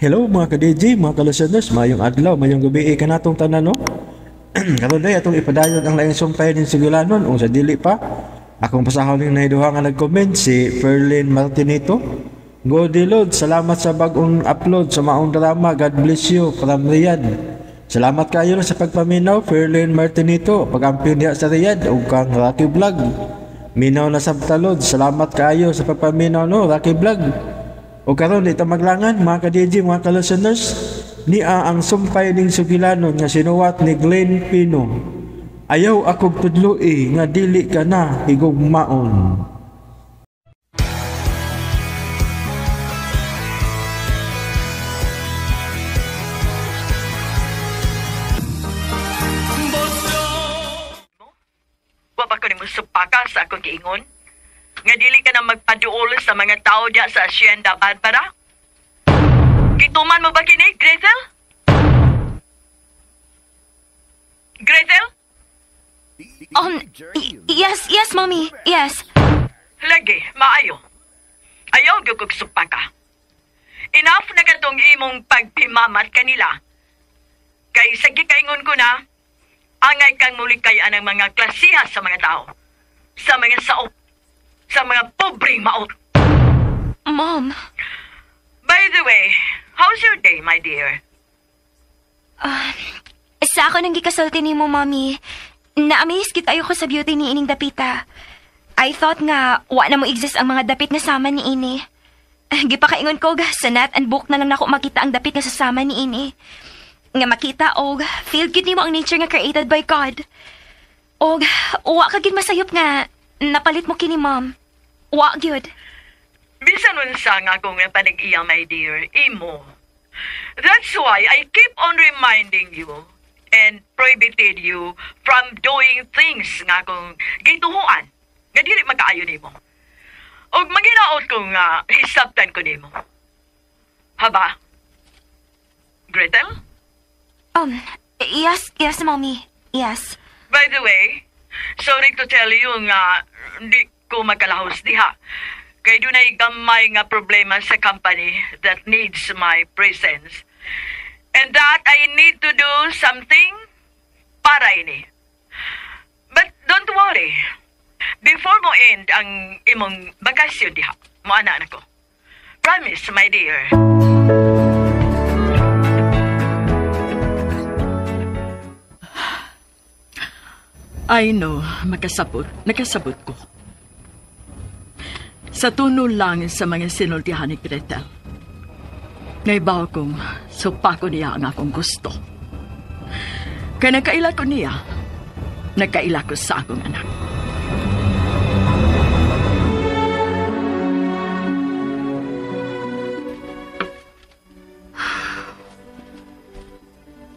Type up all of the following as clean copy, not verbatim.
Hello mga ka-DJ, mga ka-listeners, mayong adlaw, mayong gabi kanatong tanan, no? Karon day atong ipadayon ang laing sumpay ning sugilanon ung sa dili pa. Akong pasahon ning nahiduha nga nag-comment si Ferlin Martinito. Go Lord, salamat sa bag-ong upload sa maong drama. God bless you from Riyadh. Salamat kayo sa pagpaminaw, Ferlin Martinito. Pag-amping diha sa Riyadh ug kang Rocky Vlog. Minaw na sabtalod. Salamat kayo sa pagpaminaw, no, Rocky Vlog. O karon di ta maglangan mga ka-DJ, mga ka-listeners, niya ang sumpay ning sugilanon nga sinuwat ni Glenn Pino. Ayaw akong tudloi nga dili ka na higugmaon. Wa ba ko nimo supaka sa akong giingon? Nga dili ka na magpaduol sa mga tao diya sa Hacienda Barbara? Gituman mo ba kini, Gretel? Gretel? Yes, Mommy. Yes. Lagi, maayo. Ayaw gyud kog supaka. Enough na katong imong pagpimamat kanila. Kay sa gikaingon ko na, angay kang mulikay anang mga klasiha sa mga tao. Sa mga saop. Sa mga pobreng maot. Mom. By the way, how's your day, my dear? Sa ako nang gikasulti ni mo, Mommy, na-amaze kita ko sa beauty ni ining dapita. I thought nga, wa na mo exist ang mga dapit nga sama ni ini. Gipakaingon ko, sa net and book na lang nako makita ang dapit nga sasama ni ini. Nga makita, og, feel good nimo ang nature nga created by God. Og, wa ka gid masayop nga, napalit mo kini, Mom. Wa gyud. Bisan unsa nga akong panag-iya, my dear, imo. That's why I keep on reminding you and prohibited you from doing things nga akong gituhuan nga dili magkaayo nimo. Og manghinaot ko nga hisabtan ko nimo. Haba? Gretel? Yes, Mommy. Yes. By the way, sorry to tell you nga di ko magkalahos diha. Kay dunay gamay nga problema sa company that needs my presence. And that I need to do something para ini. But don't worry. Before mo end ang imong bakasyon diha, moana na ko. Promise, my dear. I know, nakasabot ko. Sa tuno lang sa mga sinultihan ni Gretel. Naibaw kong supako niya ang akong gusto. Kaya nagkaila ko niya, nagkaila ko sa akong anak.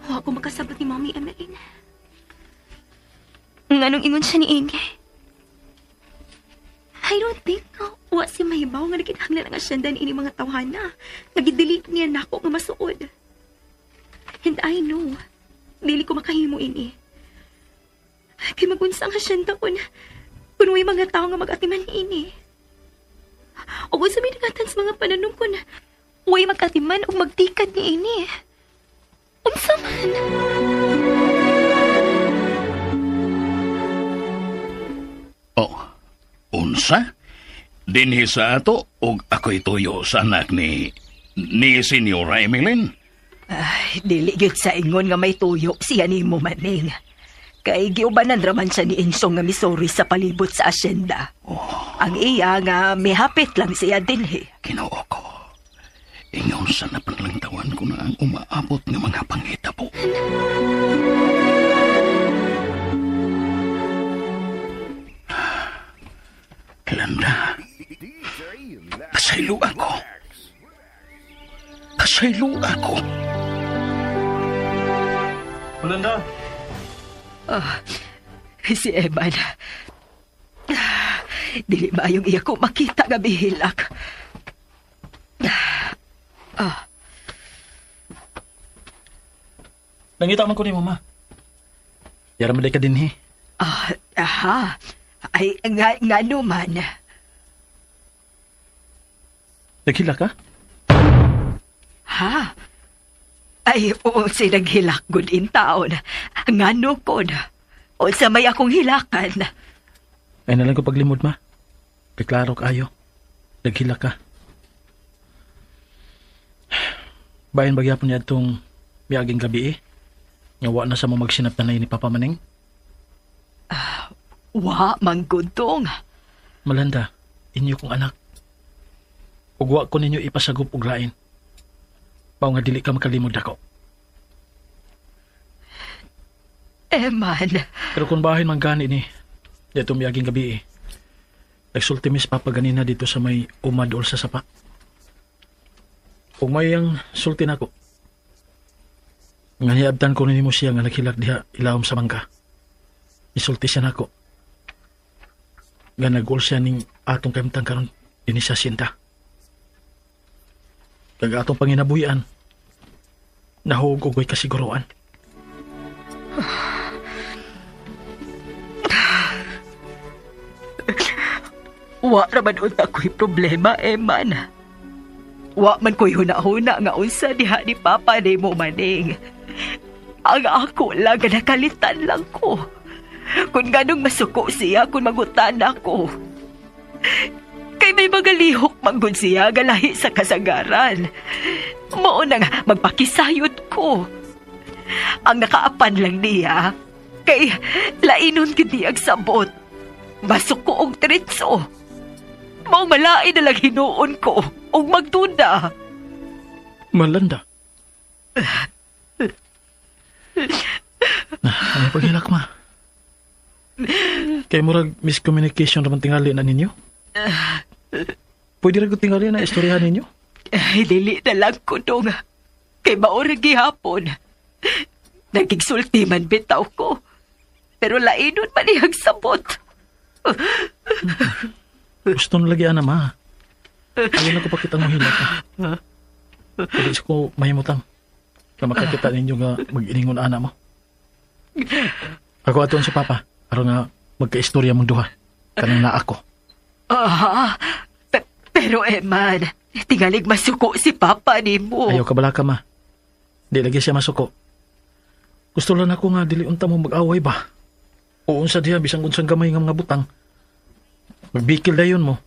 Huwag ko makasabot ni Mommy Emmeline. Nganong ingon siya ni Inge? I don't think wa si mahibaw nga nagkinahanglan ang asyenda ni ini mga tawhana. Nagidili niya nako nga masuod. And I know, dili ko makahimo ini. Kay magunsa ang asyenda kun may mga tao nga mag-atiman ni ini. O kung sa may nagatan sa mga pananom kun way mag-atiman o magtikad ni ini. Unsa man? Oh, unsa? Dinhi sa ato og ako'y tuyo sa anak ni Senyora Emeline. Ay, dili gyud sa ingon nga may tuyo siya nimo maning. Kay giubanan raman siya ni Insong nga misori sa palibot sa asyenda. Oh. Ang iya nga mihapit lang siya dinhi. Ginoo ko. Ingon sa napanlangtawan ko na ang umaabot nga mga panghitabo. Landa, pasaylo ako. Pasaylo ako. Landa. Si Eman. Dili maayong iya ko makita nga bihilak. Nangita man ko ni Mama. Yara man ka dinhi. Aha. Ay, nga naman. Naghila ka? Ha? Ay, oo, si naghilak good in taon. Ngano kon. O sa may akong hilakan. Ay nalang ko paglimod, ma. Kay klaro kaayo. Naghilak ka. Bayan bagyapon niya itong miyaging gabi eh. Nga wa na sa mo magsinaptanay ni Papa Maning. Wa, manggudong. Malanda, inyo kong anak. Ug wa ko ninyo ipasagop og lain. Pao nga dili ka makalimod ako. Eman. Pero kung bahin man gani ni, dito miyaging gabi eh. Nagsulti mis Papa ganina dito sa may umadol sa sapa. Ug may ang sulti nako. Nga niabtan ko nimo siya nga naghilak diha ilawom sa mangga. Isulti siya nako. Nga nag-ul siya ning atong kahimtang karon dinhi sa sinta. Kag atong panginabuhian, nahuog og way kasiguruan. Wa ra man unta ko'y problema, Eman. Wa man ko'y huna-huna nga unsa diha ni Papa nimo Maning. Ang ako lang nakalitan lang ko. Kung ganong masuko siya kung mangutan ako. Kay may mga lihok manggod siya galahi sa kasagaran. Mao na nga magpakisayod ko. Ang nakaapan lang niya kay lainon gid niyang sabot. Masuko og tritso. Mao malain na lang hinuon ko og magduda. Malanda. Ano paghilak ma? Kay murag miscommunication raman tingali na ninyo? Pwede rin ko tingali na istoryahan ninyo? Ay, dili na lang ko dong. Kay maurag gihapon. Nagigsulti man bitaw ko. Pero lainon man iyang sabot. Gusto na lagi, ana, ma. Ayaw na ko pakita mo hilak. Pwede ko mahimutang. Na makakita ninyo nga mag-iningon ana mo. Ako atuon si Papa. Aron nga magka-istorya mong duha. Kanang naa ako. Pero Eman, tingalig masuko si Papa nimo. Ayaw ka bala ka, ma. Di lagi siya masuko. Gusto lang ako nga dili unta mo mag-away ba. O unsa diha bisang unsang gamay nga mga butang. Magbikil dayon mo.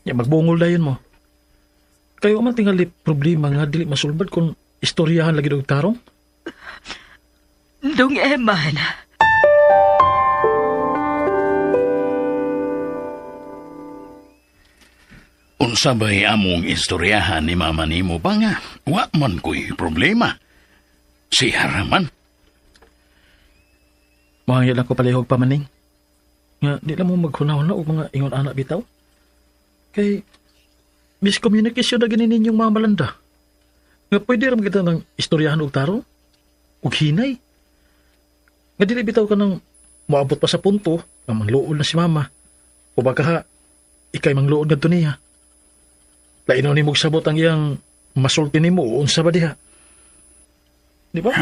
Ya magbungol dayon mo. Kayo man tingali problema nga dili masulbad kung istoryahan lagi og tarong. Dong Eman. Unsa ba'y among istoryahan ni mama nimo ba nga? Wa man ko'y problema. Siya raman. Mahangil lang ko palihog pa maning. Nga, di lang mo maghunahon na og mga ingon anak bitaw. Kay, miscommunication na gini ninyong mga malanda. Nga pwede rin kita ng istoryahan og tarong. Og hinay. Nga dili bitaw ka ng moabot pa sa punto nga mangluol na si mama. O baka ha, ikay mangluol ngadto niya. Lainaw ni mong sabot ang iyang masulti nimo o unsa ba diha. Di ba?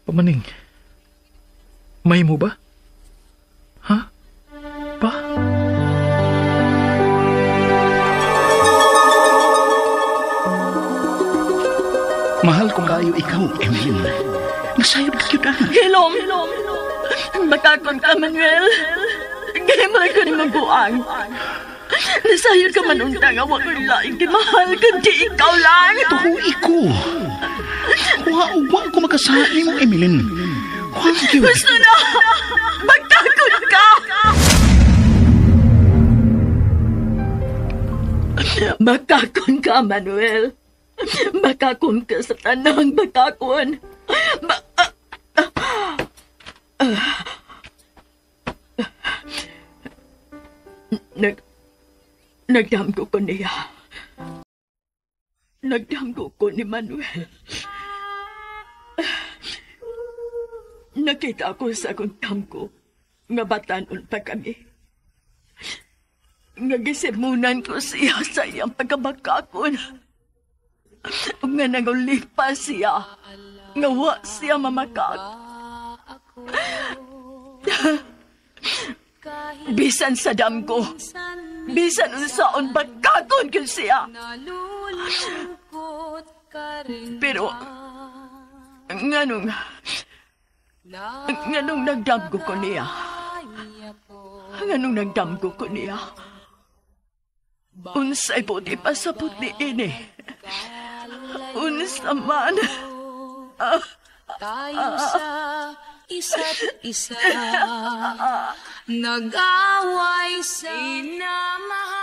Pamaning, may mo ba? Ha? Pa? Mahal ko kayo ikaw, Emeline. Nasayod ka yun, ah. Hilom! Makakon ka, Manuel. Gaya mo ko ni mabuang. Nasayod ka man unta nga wa ko'y laing kimahal, kundi ikaw lang. Tuhoy ko. Wa ko makasahi mo, Emeline. Wa gyud. Gusto na! Magtakot ka! Magkakon ka, Manuel. Bakakon ka sa tanang bakakon. Nagdamgo ko niya. Nagdamgo ko ni Manuel. Nakita ko sa akong damgo nga batanon pa kami. Nga gisimunan ko siya sa iyang pagkabakakon. Nga nangulipa siya. Nga wa siya mamakak. Bisan sa damgo, Bisan unsaon pagkakon gyud siya. Pero nganong nagdamgo ko niya. Nganong nagdamgo ko niya. Unsay buti pasabot ni ini. Unsa man. Tayo sa isa't isa. Nag-away sa inamahal.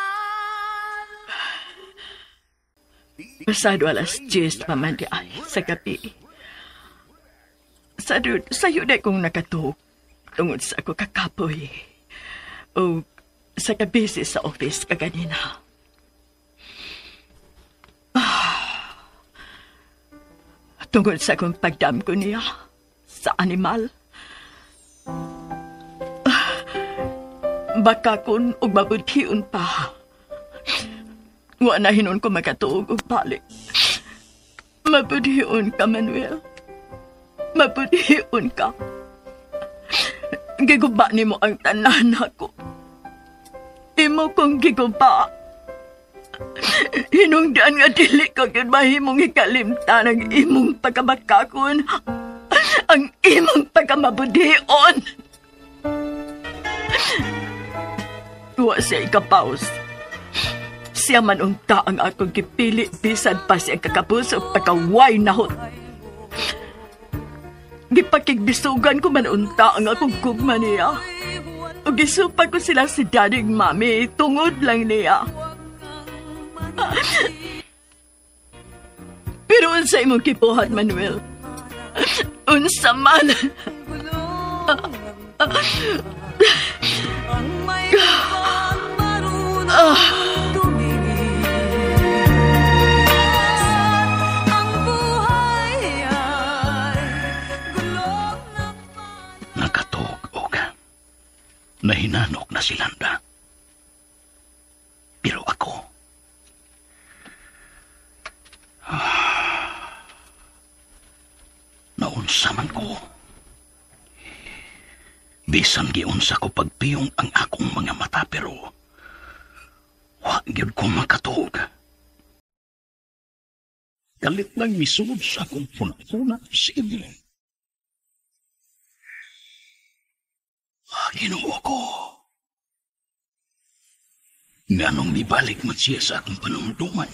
Pasado 10:00 pa man di ay sa gabi. Sayo na kong nakatuog tungod sa ako kakapoy. O sa kabisi sa office kaganina. Tungod sa akong pagdam ko niya sa animal. Baka kun og mabudhion pa. Wa na hinon ko makatuog og balik. Mabudhion ka, Manuel. Mabudhion ka. Giguba nimo ang tanan nako. Imo kong giguba. Hinungdan nga dili ko gyud mahimong ikalimtan ang imong pagkamakakon, ang imong pagkamabudhion. Wa siya ikapaus. Siya man unta ang akong gipili bisan pa siya kakabus o pagkaway nahot. Gipakigbisugan ko man unta ang akong gugma niya. O gisupa ko sila si daddy ug mami tungod lang niya. Pero unsa imong gibuhat, Manuel? Unsa man? Nakatog og nahinanok na si Landa. Pero ako, naunsa man ko. Bisan giunsa ko pagpiyong ang akong mga mata pero wa gyud ko makatuog. Kalit lang misulod sa akong puna-puna si Evelyn. Ginoo ko. Nganong mibalik man siya sa akong panumduman.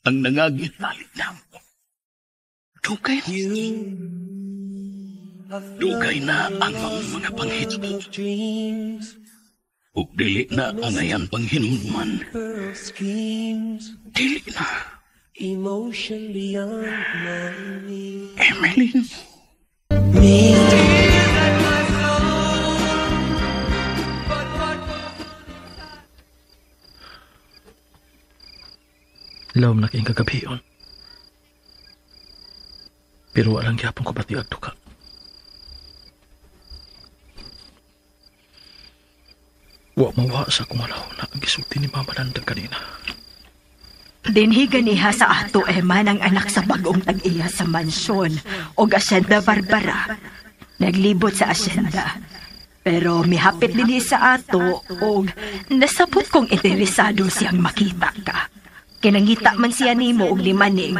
Ang nangagitalik na mo. Dugay. Dugay na ang mga panghitabo. Ug dili na ang ayan panghinumduman. Dili na. Emeline. Lawom na kayong kagabion. Pero walang gyapon ko pati agtuka. Wa mawa sa akong alahon na ang gisulti ni Mama Landa kanina. Dinhi ganiha sa ato, Eman, ang anak sa bagong tag-iya sa mansyon o Asyenda Barbara. Naglibot sa asyenda. Pero mihapit dinhi sa ato og nasabot kong interesado siyang makita ka. Kinangita man siya nimo og ni Maning.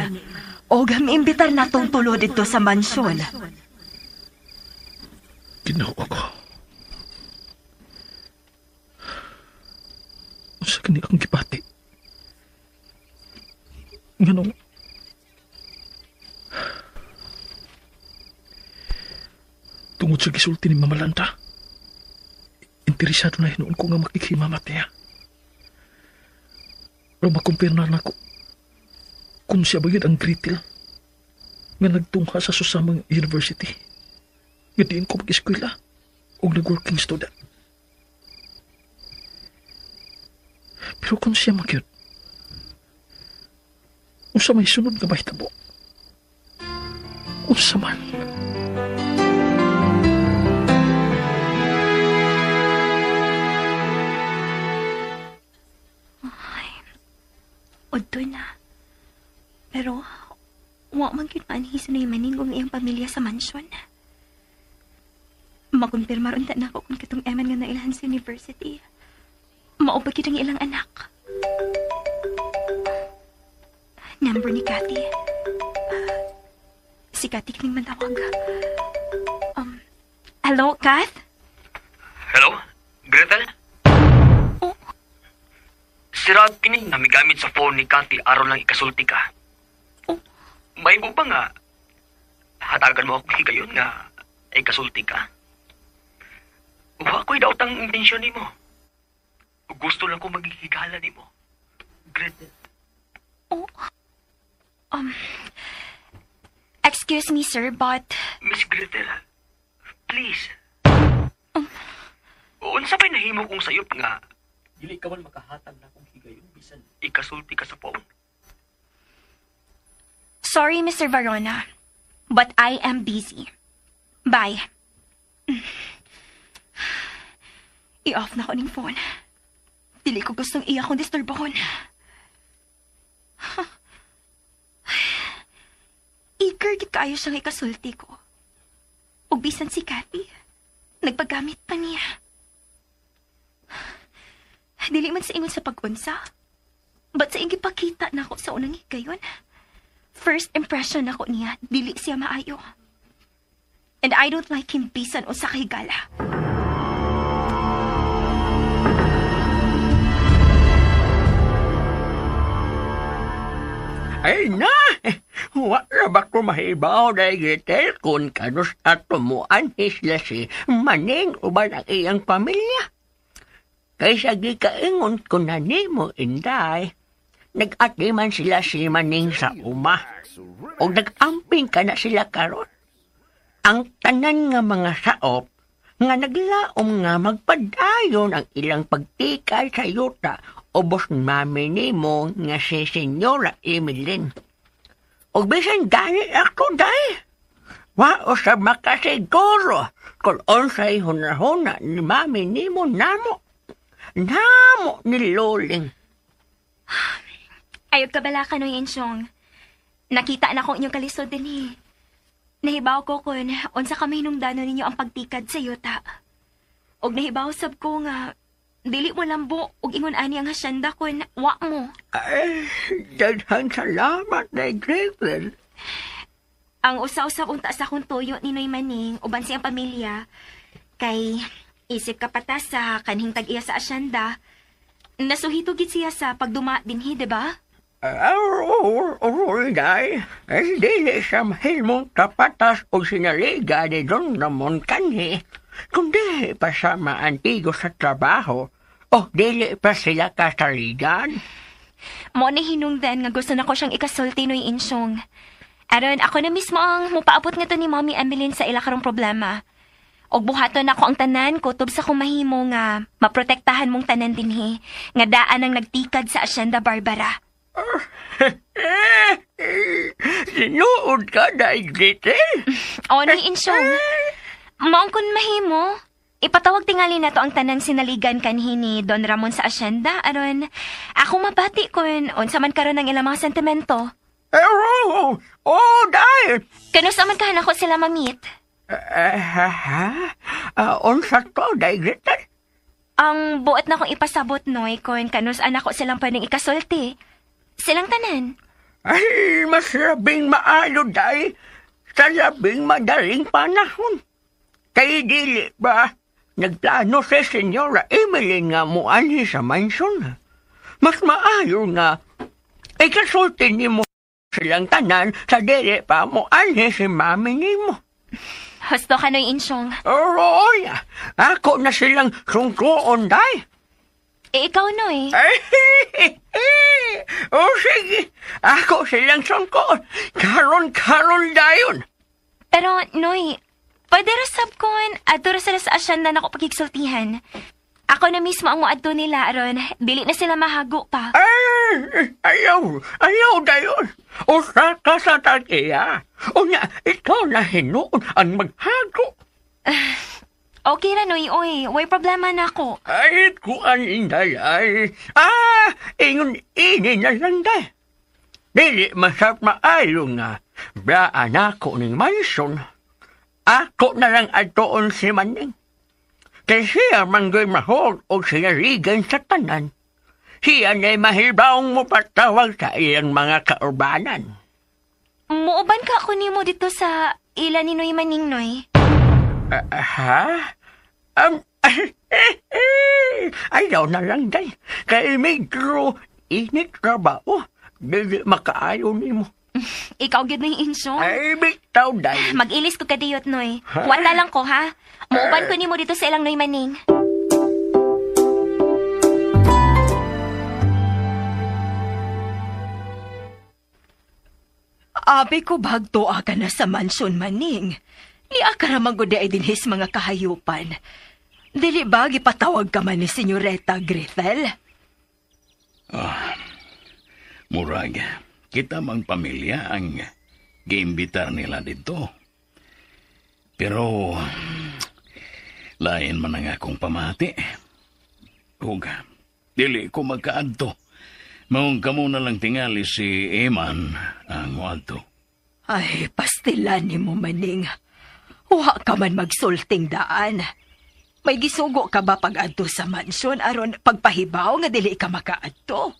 Og miimbitar natong tulo didto sa mansyon. Ginoo ko. Unsa kani akong gibati? Nganong tungod sa gisulti ni Mama Landa, interesado na hinuon ko nga makikimama niya. Pero makumpirma na ko kung siya ba yun ang Gretel nga nagtungha sa susamang university nga diin ko mag-eskwela o nag-working student. Pero kung siya magyud, unsa may sunod nga mahitabo? Unsa man? Odto na. Pero, wa man gyud maanhi sa Maning ang iyang pamilya sa mansyon. Makumpirma ron ta nako kung katong Eman nga nailhan sa university. Mao ba gyud ang ilang anak? Number ni Cathy. Si Cathy kining manawag. Hello, Kath? Hello? Gretel? Oh. Si Rob kini nga migamit sa phone ni Cathy aron lang ikasulti ka. Oh. May ba nga hatagan mo ako higayon nga ikasulti ka? Wa ko'y daot ang intensyon nimo. Gusto lang ko maghihigala nimo. Gretel. Oh. Excuse me, sir, but... Miss Gretel, please. Unsa pa'y nahimo kong sayop nga dili ka man makahatag na akong higayon bisan ikasulti ka sa phone. Sorry, Mr. Varona, but I am busy. Bye. I-off na ko ning phone. Dili ko gustong iya akong disturbahon. Eager gid kaayo siyang ikasulti ko. Ug bisan si Cathy, nagpagamit pa niya. Dili man sa ingon sa pag-unsa, but sa iyang gipakita nako sa unang higayon, first impression nako niya, dili siya maayo. And I don't like him bisan unsa kahigala. Ay na! Wa ra ba ko mahibaw dahil Gretel kung kanus at tumuan sila si Maning uban ang iyang pamilya. Kaysa gikaingon ko na nimo, Inday, nag-ati man sila si Maning sa uma. O nag-amping ka na sila karon. Ang tanan nga mga saop nga naglaom nga magpadayon ang ilang pagtikay sa yuta ubos mami nimo nga si Senyora Emeline. Og bisan gani ako day. Wa usab makasiguro kung unsay hunahuna ni mami nimo namo. Namo ni Loling. Ayog ka bala ka, Noy Ensyong. Nakita na akong inyong kalisod din eh. Nahibaw ko kun unsa kami hinungdanon ninyo ang pagtikad sa yuta. Og nahibaw sab ko nga dili mo lambo og ingon ani ang hasyenda kun wa mo. Ay, daghang salamat na Gretel. Ang usa-usa unta sa akong tuyo ni Noy Maning uban siyang pamilya kay isip kapatas sa kanhing tag-iya sa asyenda. Nasuhito gid siya sa pagduma dinhi, di ba? Oo, day. Ay, dili siya mahimong kapatas o sinaliga ni Don Ramon kanhi. Kundi pa siya maantigo sa trabaho o dili pa sila kasaligan. Mo ni hinungdan nga gusto na ko siyang ikasulti, Noy Insyong. Aron, ako na mismo ang mupaabot nga to ni Mommy Emeline sa ila karong problema. Og buhaton ako ang tanan, kutob sa kumahimo nga maprotektahan mong tanan dinhi, nga daan ang nagtikad sa Hacienda Barbara. Sinuod ka, Day Gretel? O, Noy Insyong. Maong kun mahimo, ipatawag tingali na to ang tanang sinaligan kanhi ni Don Ramon sa asyenda. Aron, ako mabati kun unsa man karon ang ilang mga sentimento. Oh, oh, Day! Kanus man kahan ako sila mamit? Unsa to, Day Gretel? Ang buot na kong ipasabot, Noy, kun kanus anak ko silang pwedeng ikasulti. Silang tanan. Ay, mas labing maayo, Day, sa labing madaling panahon. Kay dili ba, nagplano si Senyora Emeline nga muanhi sa mansion. Mas maayo nga, ikasulti nimo silang tanan sa dili pa muanhi si mami nimo. Husto ka, Noy Insyong. Oo, ako na silang sungkoon, Day. Eh, ikaw, Noy. Oh, sige. Ako silang sungkoon. Karon-karon dayon. Pero, Noy, pwede ra sab kon adto ra sila sa asyenda nako pagigsultihan. Ako na mismo ang muadto nila aron dili na sila mahago pa. Ay, ayaw, ayaw dayon. Usa ka sa tag-iya. Unya, ikaw na hinuon ang maghago. Okay ra, Noy, oy. Way problema na ako. Ay, kuan inday ay. Ah, ingon ini na lang day. Dili masap maayo nga. Braan ako ning mansion. Ako na lang atoon si Maning. Kay siya manggoy mahog o sinarigan sa tanan. Siya na'y mahibawng mo patawag sa iyang mga kaubanan. Muuban ka ako nimo dito sa ila ni Noy Maning, Noy. Ha? Ayaw na lang, day. Kay medyo init trabaho. Dili makaayo nimo. Ikaw gyud na yung insyong. Ay, bitaw, day. Mag-ilis ko kadiyot, Noy. Wala lang ko, ha? Muuban ko nimo dito sa ilang Noy Maning. Abi ko bagtoa ka na sa mansyon, Maning. Ni akaramang gud ay dinhis mga kahayupan. Dili ba gipatawag ka man ni Senyoreta Gretel? Murag, kita mang pamilya ang giimbitar nila dito. Pero, lain man ang akong pamati. Ug, dili ko magkaadto. Maong kamo na lang tingali si Eman ang moadto. Ay, pastilan ni mo, Maning. Wa ka man magsulting daan. May gisugo ka ba pag-adto sa mansyon aron pagpahibaw nga dili ka makaadto?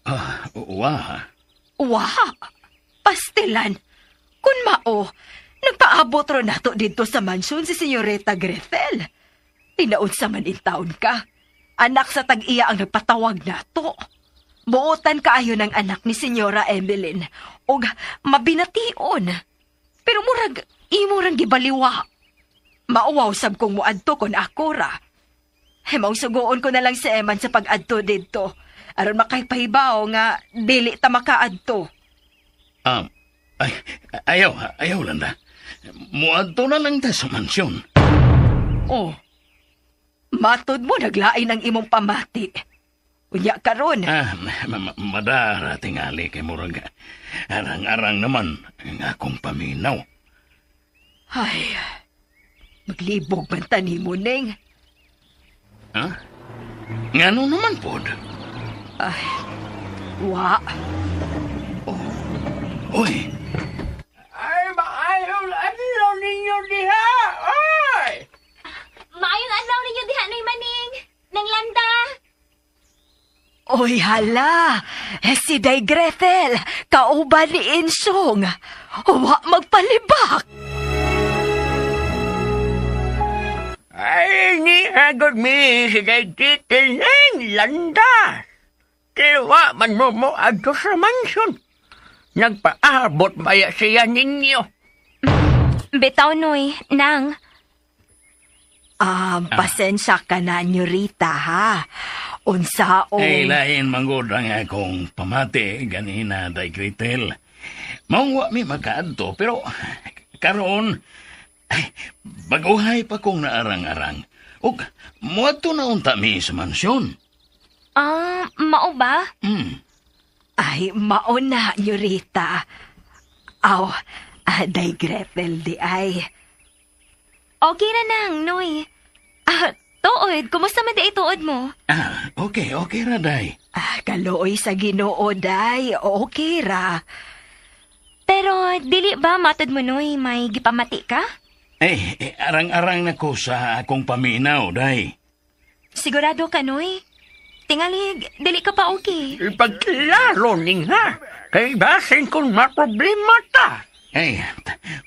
Ah, wa. Wa! Pastilan! Kun mao, nagpaabot ro nato dito sa mansyon si Senyoreta Gretel. Tinaon sa man in taon ka. Anak sa tag-iya ang nagpatawag nato. Buotan kaayo ng anak ni Senyora Emeline og mabination. Pero murag imo rang gibaliwa. Mauwaw sab kong muadto kon ako ra. Mausugoon ko na lang si Eman sa pag-adto didto. Aron makaypahibaw nga dili ta makaadto. Ay, ayaw Landa. Muadto na lang ta sa mansyon. Oh. Matod mo naglain ang imong pamati. Unya karon. Ah, madara tingali kay murag arang-arang naman ang akong paminaw. Ay, maglibog man ta nimo, Neng. Ha? Ngano naman pod? Ay, wa. Oh. Uy. Ay, maayong adlaw ninyo diha. Ay! Maayong adlaw ninyo diha, Noy Maning. Nang Landa. Oy, hala! Si Day Gretel, kauban ni Insyong. Wa magpalibak! Ay, ni agad mi si Day Gretel ng Landa. Kaya man mo mo adto sa mansyon. Nagpaabot baya siya ninyo. Bitaw, Noy. Nang. Pasensya ka na, Nyorita, ha? Unsaong... Ay, lain manggod ang akong pamati ganina, Day Gretel. Maungwa mi makaadto, pero karon ay, baguhay pa kong naarang-arang. Ug, muadto na unta mi sa mansyon. Ah, mao ba? Hmm. Ay, mao na, Nyorita. Aw, Day Gretel di ay. Okay na nang, Noy. Ah, tuod, kumusta man di ay tuod mo? Ah, okay ra, Day. Ah, kaluoy sa Ginoo, Day. Okay ra. Pero, dili ba matod mo, Noy, may gipamati ka? Eh, arang-arang na ko sa akong paminaw, Day. Sigurado ka, Noy? Tingalig, dili ka pa okay. Ipagklaro ning ha. Kay basin kung maproblema ta. Eh,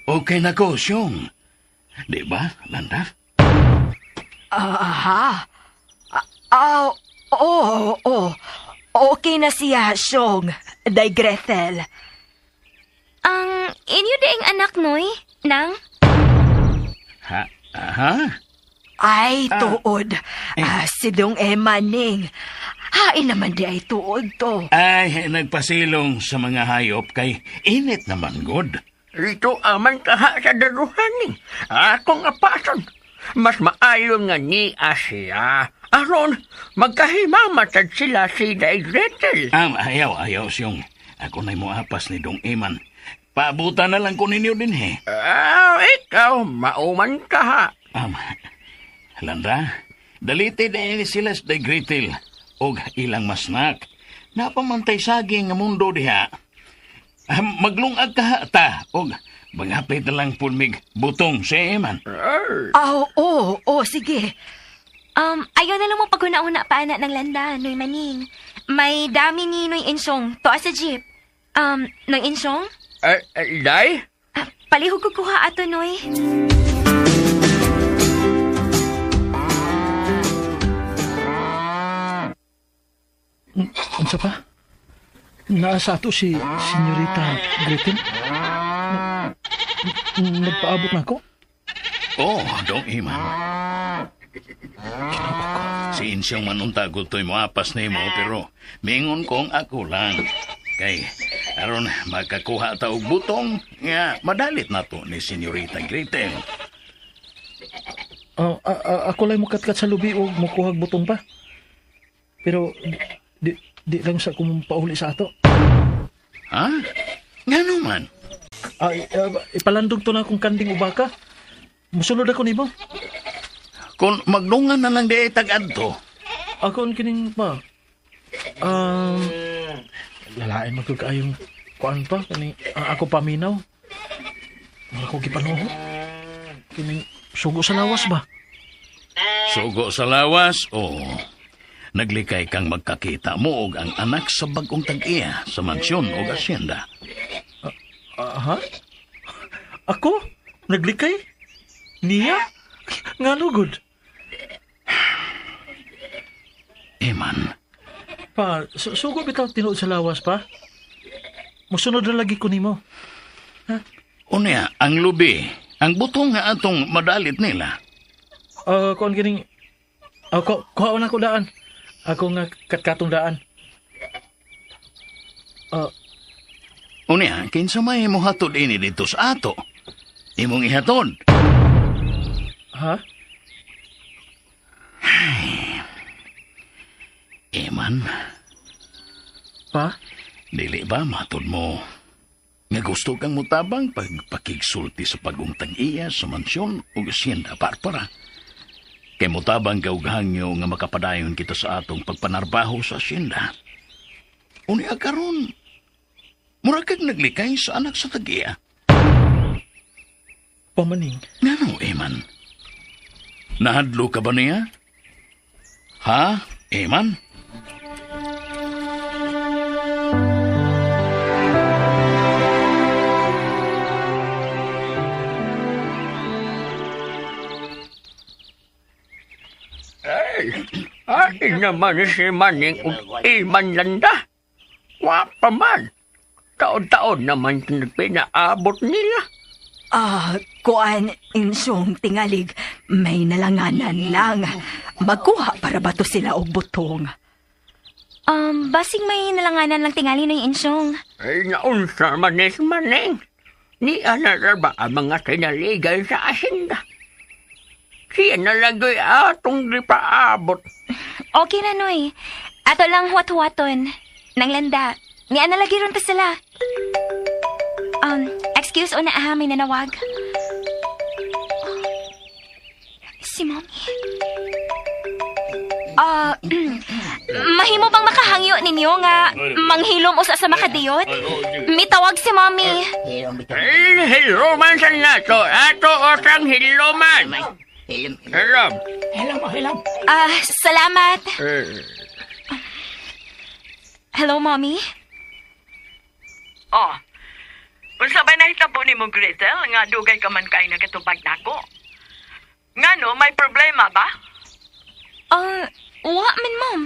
okay na ko, Siyong. Di ba, Landa? Aha. Oo. Okay na siya, Siyong. Day Gretel. Ang inyo daing anak, Noy? Nang? Ha? Ha? Ay, tuod. Si Dong Emma Ning. Hain naman di ay tuod to. Ay, nagpasilong sa mga hayop kay init naman, god. Rito aman kaha sa daruhan, ning. Akong apason. Mas maayo nga ni siya. Aron, magkahimamatad sila si Day Gretel. Ayaw, Siyong. Ako na'y muapas ni Dong Eman. Paabutan na lang ko ninyo din, he. Ikaw, mauman ka, ha. Landa, daliti na ini sila sa Day Gretel og ilang masnak. Napamantay saging nga mundo diha. Maglungag ka ta og bangapit na lang pulmig butong si Eman. Oo, sige. Ayaw na lang mo paghuna-una pa anak ng landa, Noy Maning. May dami ni Noy Insyong, toa sa jeep. Noy Insyong? Day? Palihog ko kuha ato, Noy. Unsa pa? Naa sa ato si Senyorita Gretel? Nagpaabot na ako? Oh, dong iman. Si Insyong manunta guto'y moapas nimo pero mingon kong ako lang. Kay aron makakuha ta og butong nga madalit na to ni Senyorita Gretel. Ako lang mukatkat sa lubi og mukuhag butong pa. Pero di lang sa kung pauli sa ato. Ha? Ngano man? Ipalandong to na akong kanding ubaka. Musulod ako nimo. Kung magdungan na lang di tag-adto. Ako ang kining pa. Lalain magkakaayong kuan pa. Kani, ako paminaw. Wala ko gipanuho. Kining sugo sa lawas ba? Sugo sa lawas? Oo. Naglikay kang magkakita mo og ang anak sa bagong tag-iya sa mansyon o asyenda. Ha? Ako? Naglikay? Niya? Nga lugod? Eman. Pa, sugo bitaw tinuod sa lawas pa? Musunod na lagi ko nimo. Ha? Unya, ang lubi, ang butong nga atong madalit nila. Kuan kining kuhaon ako daan. Ako nga katkatong daan. Unya, kinsa may mohatod ini dito sa ato? Imong ihatod. Ha? Ay. Eman. Pa? Dili ba matod mo nga gusto kang mutabang pagpakigsulti sa pag-ungtang iya sa mansyon o asyenda Barbara? Kay mutabang ka og hangyo nga makapadayon kita sa atong pagpanarbaho sa asyenda. Unya karon, mura kag naglikay sa anak sa tag-iya. Pamaning. Ngano, Eman? Nahadlo ka ba niya? Ha, Eman? Ay naman si Maning ug Iman Landa. Wa pa man. Taon-taon naman pinaabot nila. Kuan, Insyong tingalig, may nalanganan lang. Magkuha para ba to sila og butong? Basing may nalanganan lang tingali ng Insyong. Ay, naunsa man ni Maning. Ni ana ba ang mga tinaligay sa asinda? Siya nalagay atong gipaabot. Okay na, Noy. Ato lang huwat-huwaton. Nang landa. Ni ana lagi ron ta sila. Excuse o na aha, may nanawag. Oh, si Mommy. Mahimo bang makahangyo ninyo nga manghilom usa sa makadiyot? Mitawag si Mommy. Hiluman sa nato. Ato osang hiluman. Hilom. Hilom, hilom. Salamat. Hello, Mommy? Oh, unsa ba nahitabo nimo, Gretel, nga dugay ka man kay nakatubag nako? Ngano, may problema ba? Wa man, Mom.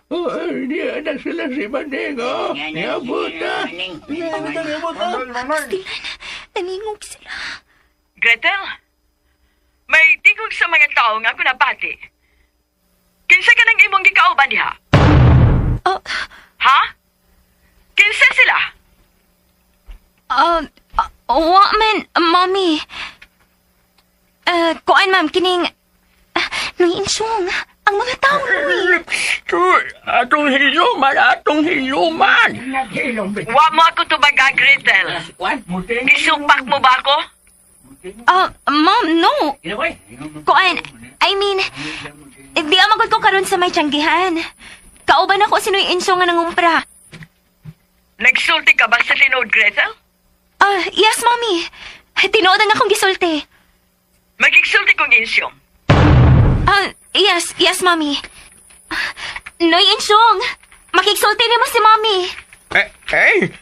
Oh, di na sila si Maning, oh. Niabot na. Niabot na. Pastilan, naningog sila. Gretel, may tigog sa mga tao nga ako nabati. Kinsa ka nang imong gikauban diha? Ha? Kinsa sila? Wa man, Mommy. Kuan, ma'am, kining... Noy Insyong, ang mga tao, Noy. Atong hiluman, atong hiluman. Wa mo ako tubaga, Gretel. Gisupak mo ba ako? Mom, no. Kuan, I mean, di amagod ko karon sa may tiyanggihan. Kauban ako si Noy Insyong nga nangumpra. Nagsulti ka ba sa tinuod, Gretel? Yes, Mommy. Tinuod ang akong gisulti. Magigsulti kong Insyong. Yes, yes, Mami. Noy Insyong, makigsulti nimo si Mami.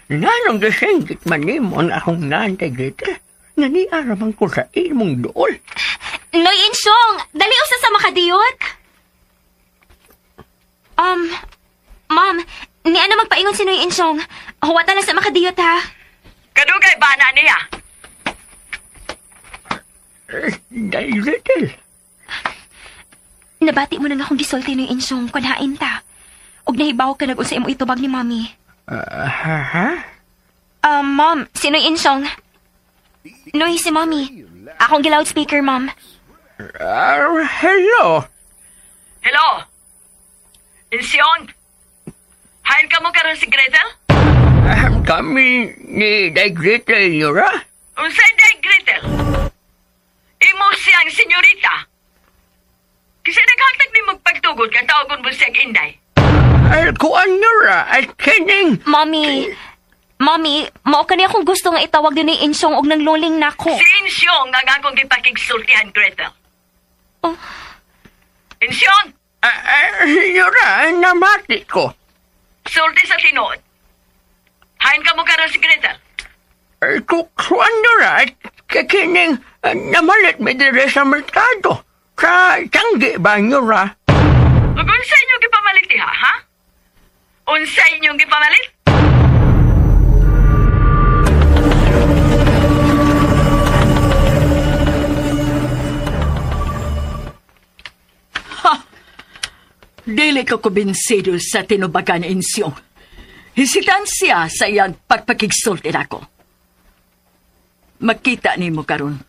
Nganong gisinggit man nimo ang akong nanay, Gretel? Nga niaraman ko sa imong dool. Noy Insyong, dali usa sa makadiyot. Ma'am, ni ano magpaingon si Noy Insyong? Huwata na sa makadiyot, ha? Kadugay ba na niya? Day, Gretel. Nabati mo na nga akong gisulti, Noy Insyong, kung hain ta. Og nahibaw ka nag-unsa imo itubag ni Mami. Ha? Ma'am, si Noy Insyong. Noy, si Mami. Akong gi-loudspeaker, ma'am. Hello. Hello. Insyong. Hain ka mo karon si Gretel? Kami ni Day Gretel, Nora. Unsay Day Gretel? Imo siyang senyorita. Kasi naghatag ni magpagtugod ka tawagon mo siyang Inday. Kuan, Nora, at kining... Mami, Mami, mao kani akong gusto nga itawag din ni Insyong og nang luling nako. Si Insyong ang akong gipakigsultihan, Gretel. Oh. Insyong! Senyora, namati ko. Sulti sa tinuod. Hain ka mo karon si Gretel. Kuan, Nora, at kining namalit mi dire sa merkado. Sa tanggi ba, Nora? Ug unsa inyong gipamalit diha, ha? Unsa inyong gipamalit? Ha! Dili ko kumbinsido sa tinubagan ni Insyong. Hisitan siya sa iyang pagpakigsulti nako. Makita nimo karon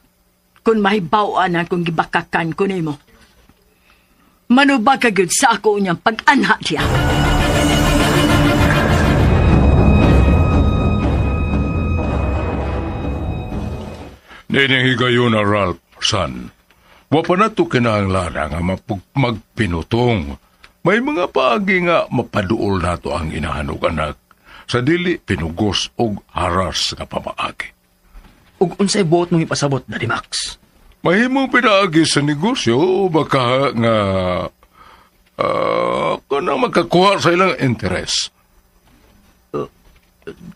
kung mahibaw-an ang kung gibakakan ko nimo. Manubag ka gyud sa ako niyang pag-anha diya. Nining higayon na Ralph, son. Wa pa na to kinahanglan nga magpinutong. May mga paagi nga mapaduol nato ang inahanog anak sa dili pinugos og haras nga pamaagi. Ug unsay buot mong ipasabot, Daddy Max? Mahimong pinaagi sa negosyo baka nga kanang makakuha sa ilang interes.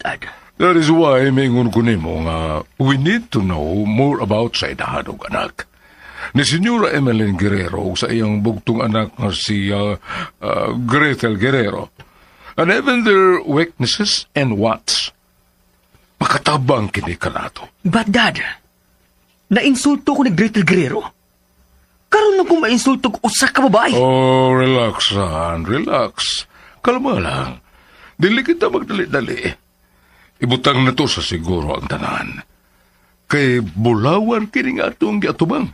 Dad. That is why mingon ko nimo nga we need to know more about sa inahanog anak. Ni Senyora Emeline Guerrero ug sa iyang bugtong anak nga si Gretel Guerrero. And even their weaknesses and wants. Makatabang kini kanato. But Dad, nainsulto ko ni Gretel Guerrero. Karon na kung mainsulto ko usa ka babae. Oh, relax, son. Relax. Kalma lang. Dili kita magdali-dali. Ibutang na to sa siguro ang tanan. Kay bulawan kini nga atong giatubang.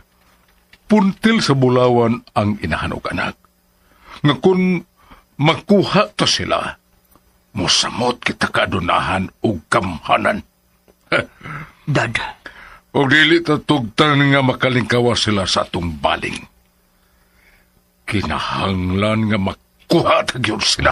Puntil sa bulawan ang inahanog anak. Nga kung makuha ta sila, mosamot kita kadunahan og kamhanan. Dad. O dili ta tugtan nga makalingkawa sila sa atong baling. Kinahanglan nga makuha ta gyud sila.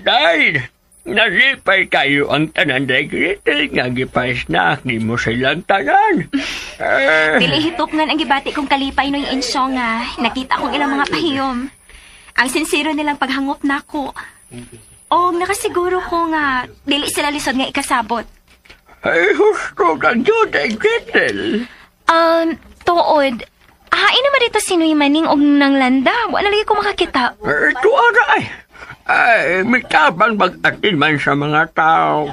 Dad, nalipay kayo ang tanan day Gretel nga gipasnak ni mo silang tanan. Dili hitok ngan ang gibati kong kalipay Noy Insyong nga nakita kong ilang mga pahiyom. Ang sinsero nilang paghangop nako. O nakasiguro ko nga dili sila lisod nga ikasabot. Ay, husto ka gyud day Gretel. Tuod. Hain naman dito si Noy Maning og nang landa. Wala lagi ko makakita. Tuara ay. Ay, mitabang mag-atin man sa mga tao.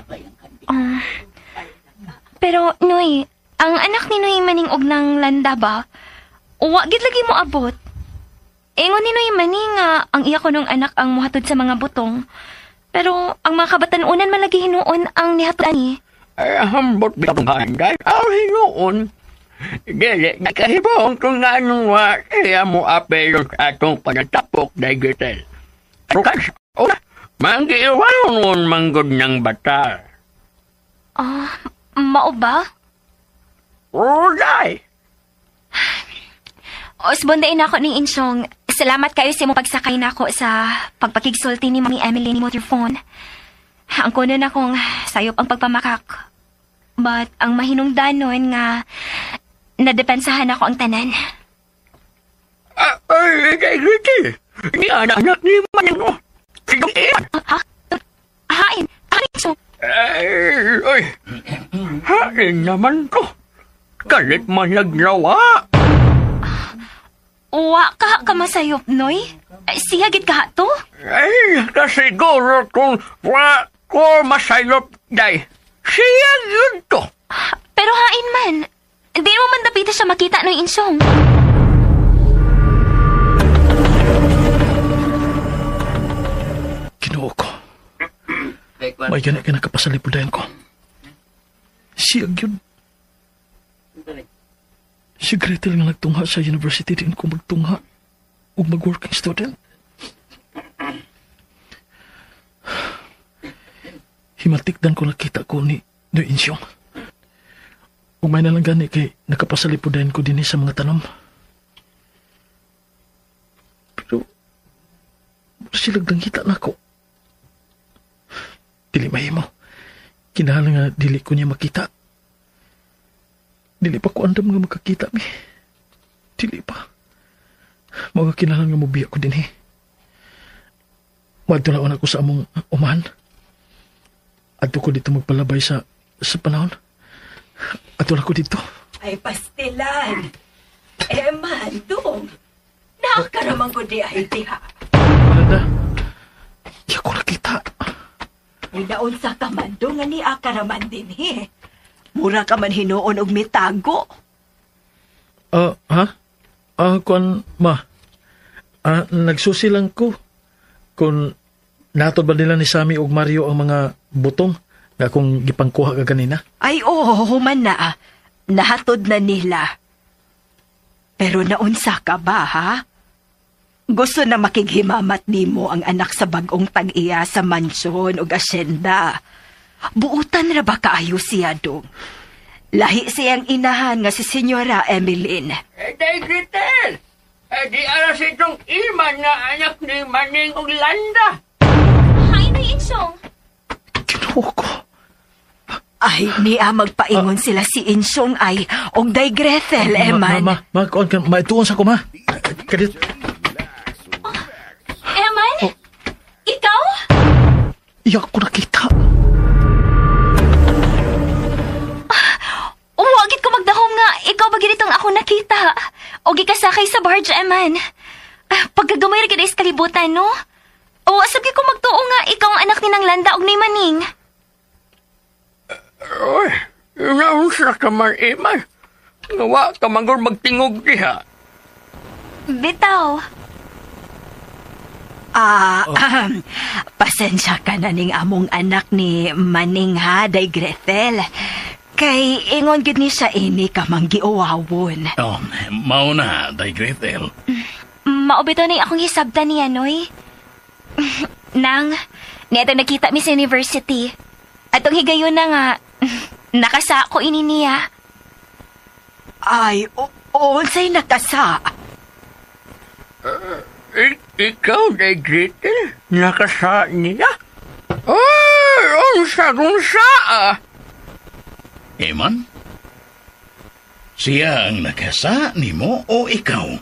Pero, Noy, ang anak ni Noy Maning og nang landa ba? Wa gid lagi mo abot. Ingon ni Noy Maning nga ang iya ko nung anak ang muhatod sa mga butong. Pero ang mga kabatan-unan man lagi hinuon ang nihatod ani. Ay, hambot bitong handay. Aw, hinuon. Dili, nakahibong kung anong wa siya mo apelo sa atong panatapok, day Gretel. Rukas, una, manggiiwanon manggod ng bata. Mao ba? Ulay! Osbondain ako ni Insyong. Salamat kayo sa imong pagsakay nako sa pagpakigsulti ni Mami Emily ni mo through phone. Ang kuno na kong sayop ang pagpamakak. But ang mahinungdanon nga nadepensahan ako ang tanan. Ay, Day Gretel. Ni anak ni Maning mo. Sige, Ha? Hain? Hain so? Ay, ay. Hain naman ko. Kalit man naglawa. Wa ka ka masayop, Noy? Siya gid ka to? Ay, kasiguro kung wa ko masayop, day. Siya yun to. Pero hain man. Hindi mo man dapita siya makita, Noy Insyong. Ginoo ko. May gani ka nakapasalipudayan ko. Siya yun. Si Gretel nga nagtungha sa university din ko magtungha ug mag-working student. Himatikdan ko nakita ko ni Noy Insyong. Ug may nalang gani kay nakapasalipudayan ko dinhi sa mga tanom. Pero silag nangita na ako. Dili mahimo. Kinahanglan nga dili ko niya makita. Dili pa ko andam nga makakita mi. Dili pa. Mga kinahanglan nga mobiya ko dinhi. Madto na ako sa among umahan. Adto ko dito magpalabay sa panahon. Adto na ko dito. Ay, pastilan. Eman, dong. Nakakaramang ko di ay diha. Malanda, di ako nakita. Unaon sa kamando nga ni akaraman din he. Mura ka man hinuon og mitago. Ha? Kuan, ma. Nagsusi lang ko. Kung natod ba nila ni Sammy og Mario ang mga butong na akong gipangkuha ka ganina? Ay, oo, human na. Nahatod na nila. Pero naunsa ka ba, ha? Gusto na makighimamat nimo ang anak sa bagong tag-iya sa mansyon o asyenda. Buutan ra ba kaayo siya dong? Lahi siyang inahan nga si Senyora Emeline. Day Gretel! Di aras itong iman nga anak ni Maning og Landa. Hi, Noy Insyong. Ginoo ko. Ay, niya magpaingon sila si Insyong ay og Day Gretel, Eman. Ma, kuan ka, maituon sa ko, ma. Kadit. Eman? Oh. Ikaw? Iyak ko nakita. Umuagit ko magdahom nga, ikaw ba ganitong ako nakita? O gikasakay sa barge, Eman. Pagkagamay ra gid sa kalibutan, no? O asab ko magtuo nga, ikaw ang anak ni nang Landa og ni Maning. Oy, naunsa ka man, Eman. Wa ka manggol magtingog diha. Bitaw. Pasensya ka na ning among anak ni Maning ha, Day Gretel. Kay ingon gid ni siya ini ka manggiuwawon. Oh, mao na, Day Gretel. Maubito ni akong hisabtan niya, Noy. Nang, niya nakita mi sa university. Atong higayon na nga, nakasako ini niya. Ay, unsay nakasa? Ikaw, Day Gretel, nakasa niya? Ay, unsa-unsa ah! Eman? Siya ang nakasa nimo o ikaw?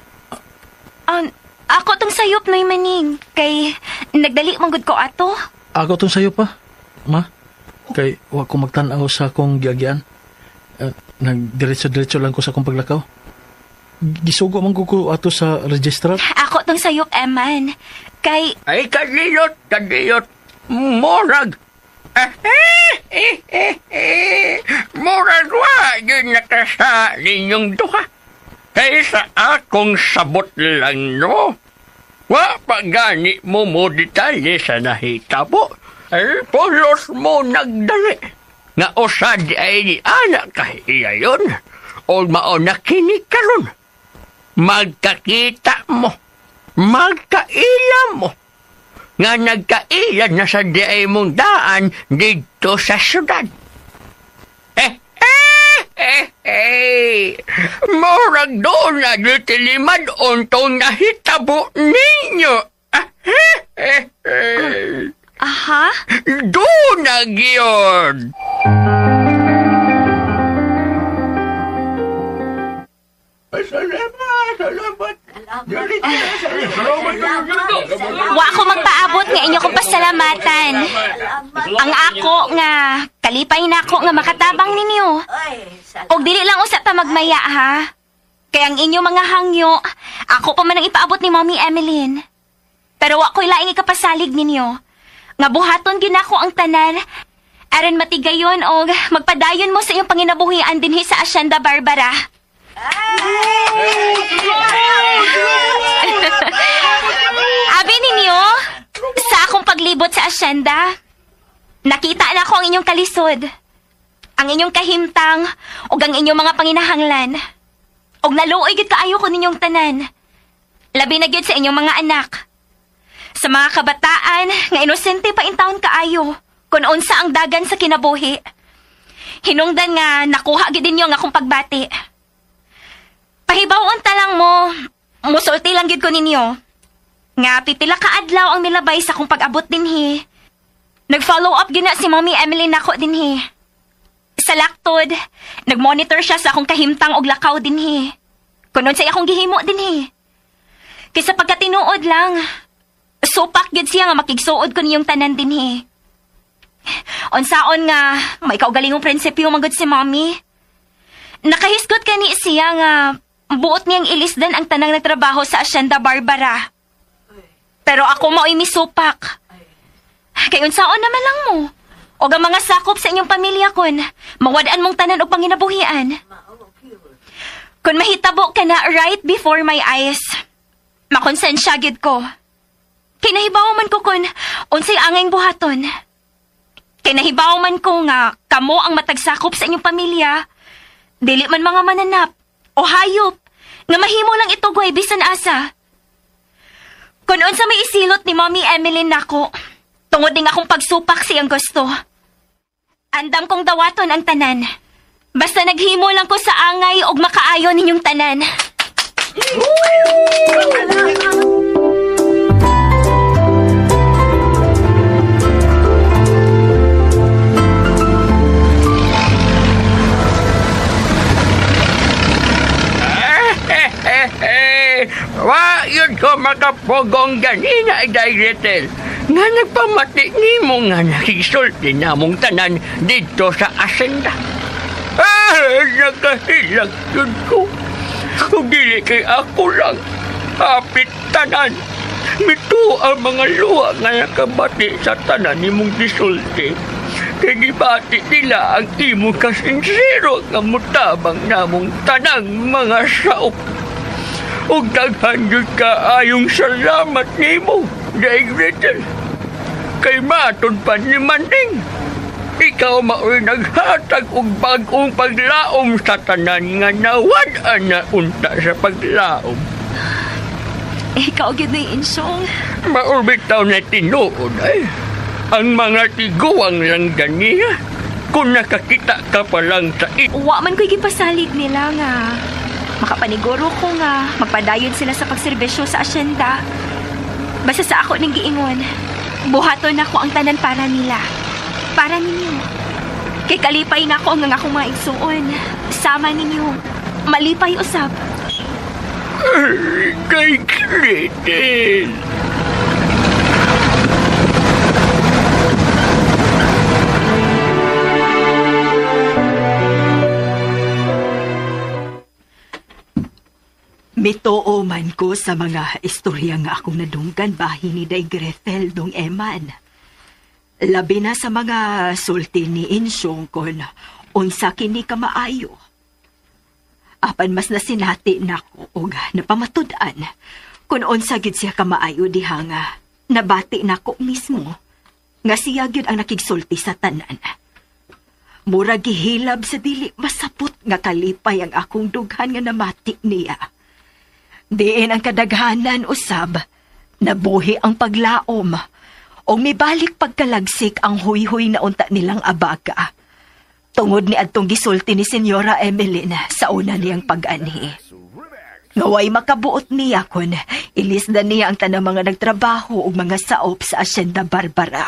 Ako tong sayop, Noy Maning. Kay nagdali manggod ko ato. Ako tong sayop pa, ma. Kay wa ko magtan-aw sa akong giagyan. Nagdiretso-diretso lang ko sa akong paglakaw. Gisugo man ko ato sa registrar. Ako tong sayop, Eman. Kay... Ay, kadiyot, kadiyot. Murag. Murag wa, yun nakasa ninyong duha. Kay sa akong sabot lang, no? Wa pa gani mo mo detalye sa nahitabo. Ay, pulos mo nagdali. Nga usad ay ni anak kahiyayon. O mauna kini karon. Magkakita mo. Magkaila mo. Nga nagkaila na sa di ay mong daan dito sa syudad. Murag doon na gitilimad untong nahitabo ninyo. Aha? Doon na gyud! Salamat, salamat. Wa ko magpaabot nga inyo kong pasalamatan. Ang ako nga kalipay nako nga makatabang ninyo. Og dili lang usa ta magmaya ha. Kay ang inyo mga hangyo, ako pa man ang ipaabot ni Mommy Emeline. Pero wa ko'y laing ikapasalig ninyo. Nga buhaton gyud nako ang tanan aron matigayon og magpadayon mo sa inyong panginabuhian dinhi sa Hacienda Barbara. Abi ninyo, sa akong paglibot sa asyenda, nakita na ako ang inyong kalisod, ang inyong kahimtang, ug ang inyong mga panginahanglan. Ug naluoy gid kaayo ko ninyong tanan. Labi na gyud sa inyong mga anak. Sa mga kabataan nga inosente pa intawon kaayo kung unsa ang dagan sa kinabuhi. Hinungdan nga nakuha gid ninyo ang akong pagbati. Pahibawon ta lang mo, musulti lang gid ko ninyo. Nga pipila ka adlaw ang nilabay sa akong pag-abot dinhi. Nag-follow up gina si Mommy Emily nako dinhi. Sa laktod, nag-monitor siya sa akong kahimtang og lakaw dinhi. Kunon sa akong gihimo dinhi. Kaysa pagkatinuod lang, supak gid siya nga makigsuod ko niyong tanan dinhi. Unsaon nga may kaugalingong prinsipyo man gud si Mommy. Nakahisgot kani siya nga buot niyang ilisdan ang tanang nagtrabaho sa Hacienda Barbara. Pero ako mao'y misupak. Kay unsaon naman lang mo. Og ang mga sakop sa inyong pamilya kon, mawadaan mong tanan og panginabuhian. Kun mahitabo ka na right before my eyes, makonsensya gid ko. Kinahibaw man ko kun unsay angayng buhaton. Kinahibaw man ko nga kamo ang matagsakop sa inyong pamilya, dili man mga mananap o hayop nga mahimo lang itugoy bisan asa. Kun unsa may isilot ni Mommy Emeline nako, tungod ning akong pagsupak siyang gusto. Andam kong dawaton ang tanan. Basta naghimo lang ko sa angay og makaayo ninyong tanan. Wa yun ko makapugong ganina, Day Gretel. Nga nagpamati nimo nga nakisulti namong tanan dito sa asyenda. Ah, nakahilag yun ko. Kung dili kay ako lang, hapit tanan. Mito ang mga luha nga nakabati sa tanan nimong gisulti. Kay gibati nila ang imong kasinsero nga mutabang namong tanang mga saop. Ug daghan gyud kaayong salamat nimo, Day Gretel. Kay matod pa ni Maning. Ikaw mao'y naghatag og bag-ong paglaom sa tanan nga nawad-an na unta sa paglaom. Ikaw gyud ni Insyong. Mao bitaw na tinuod ay. Ang mga tiguang lang ganiya. Kung nakakita ka pa lang sa Wa man ko'y gipasalig nila nga makapaniguro ko nga magpadayon sila sa pagserbisyo sa asyenda. Basta sa ako ning giingon, buhaton nako ang tanan para nila. Para ninyo. Kay kalipay na ako ang akong mga igsuon. Sama ninyo. Malipay usab. Kay Gretel. Mitoo man ko sa mga istorya nga akong nadunggan bahin ni Day Gretel dong Eman. Labi na sa mga sulti ni Insyong kon unsa kini kamaayo. Apan mas nasinati nako og napamatud-an kun unsa gid siya kamaayo diha nga nabati nako mismo nga siya gyud ang nakigsulti sa tanan. Mura gihilab sa dili masapot nga kalipay ang akong dughan nga namati niya. Diin ang kadaghanan usab, nabuhi ang paglaom, o mibalik pagkalagsik ang huy-huy na unta nilang abaga. Tungod ni adtong gisulti ni Senyora Emeline sa una niyang pag-anhi. Ngaway makabuot niya kun ilisda niya ang tanang mga nagtrabaho ug mga saop sa Hacienda Barbara.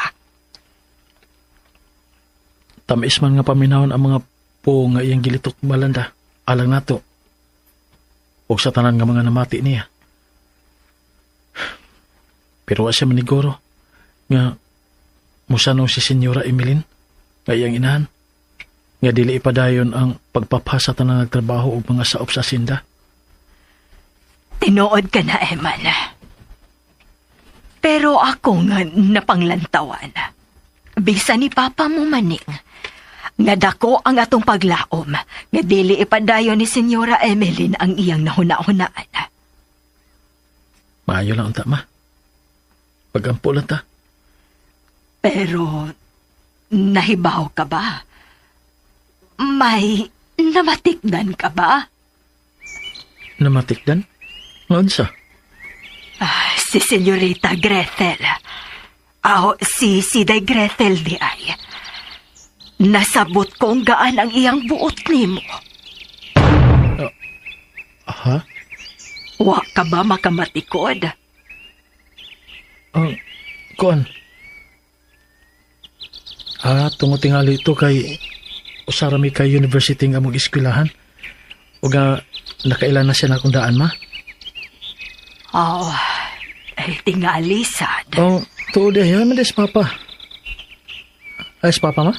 Tamis man nga paminawon ang mga po nga iyang gilitok malanda alang nato. Og sa tanan nga mga namati niya. Pero wa siya maniguro nga musano si Senyora Emeline nga iyang inahan nga dili ipadayon ang pagpapasa tanan nagtrabaho og mga saop sa asinda. Tinuod ka na, Eman. Pero ako nga napanglantawan. Bisa ni Papa mo maning. Nga dako ang atong paglaom, nga dili ipadayon ni Senyora Emeline ang iyang nahuna-hunaan. Maayo lang ang tama. Pagampo lang ta. Pero, nahibaw ka ba? May namatikdan ka ba? Namatikdan? Ngaon sa? Si Senyorita Gretel. Aw, si Siday Gretel di ay. Nasabot kong gaan ang iyang buot nimo. Ha? Wa ka ba makamatikod? Kuan. Tungo tingali ito kay usarami kay university nga among eskwelahan. O nga nakailan na siya na akong daan, ma? Oh, ay tingali sad. Oh, tuod ay man des papa. Ay, papa ma?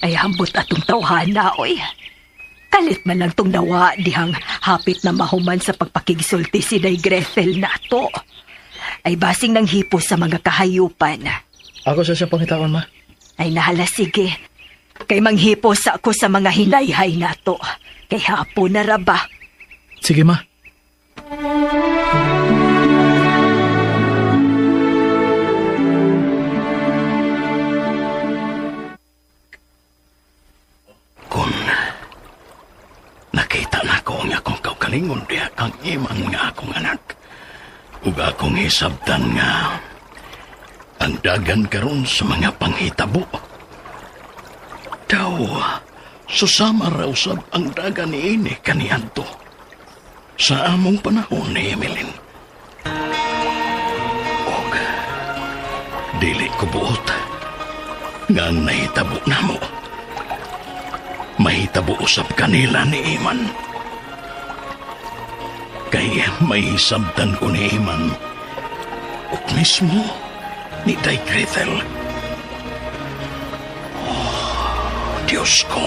Ay hambot atong tawhana, oy. Kalit man lang tong nawa dihang hapit na mahuman sa pagpakigsulti si Day Gretel nato. Ay basing ng hipo sa mga kahayupan. Ako sa siya pangitaon, ma. Ay nahala, sige. Kay manghipo sa ako sa mga hinayhay nato. Kay hapon na raba. Sige, ma. Kung nakita na ko ang akong kaugalingon diha kang imang nga akong anak, ug akong hisabtan nga ang dagan karon sa mga panghitabo. Daw, susama raw sab ang dagan niini kaniadto sa among panahon ni Emeline. Og dili ko buot nga ang nahitabo namo mahitabo usab kanila ni Iman. Kay may hisabtan ko ni Iman ug mismo ni Day Gretel. Oh, Diyos ko.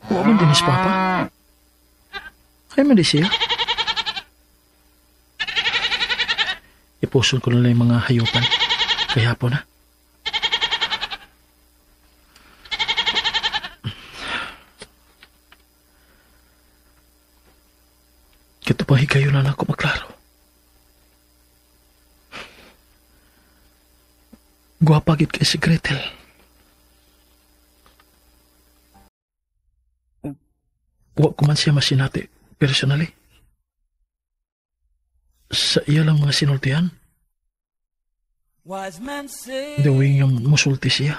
Wa man din is papa. Ay man di siya. Ipuson ko na lang yung mga hayupan. Kaya po na. Kito pa higayon na ako maklaro. Guwapa gid kay si Gretel. Wa ko man siya masinati personally. Sa iya lang mga sinultihan. Dawi nga musulti siya.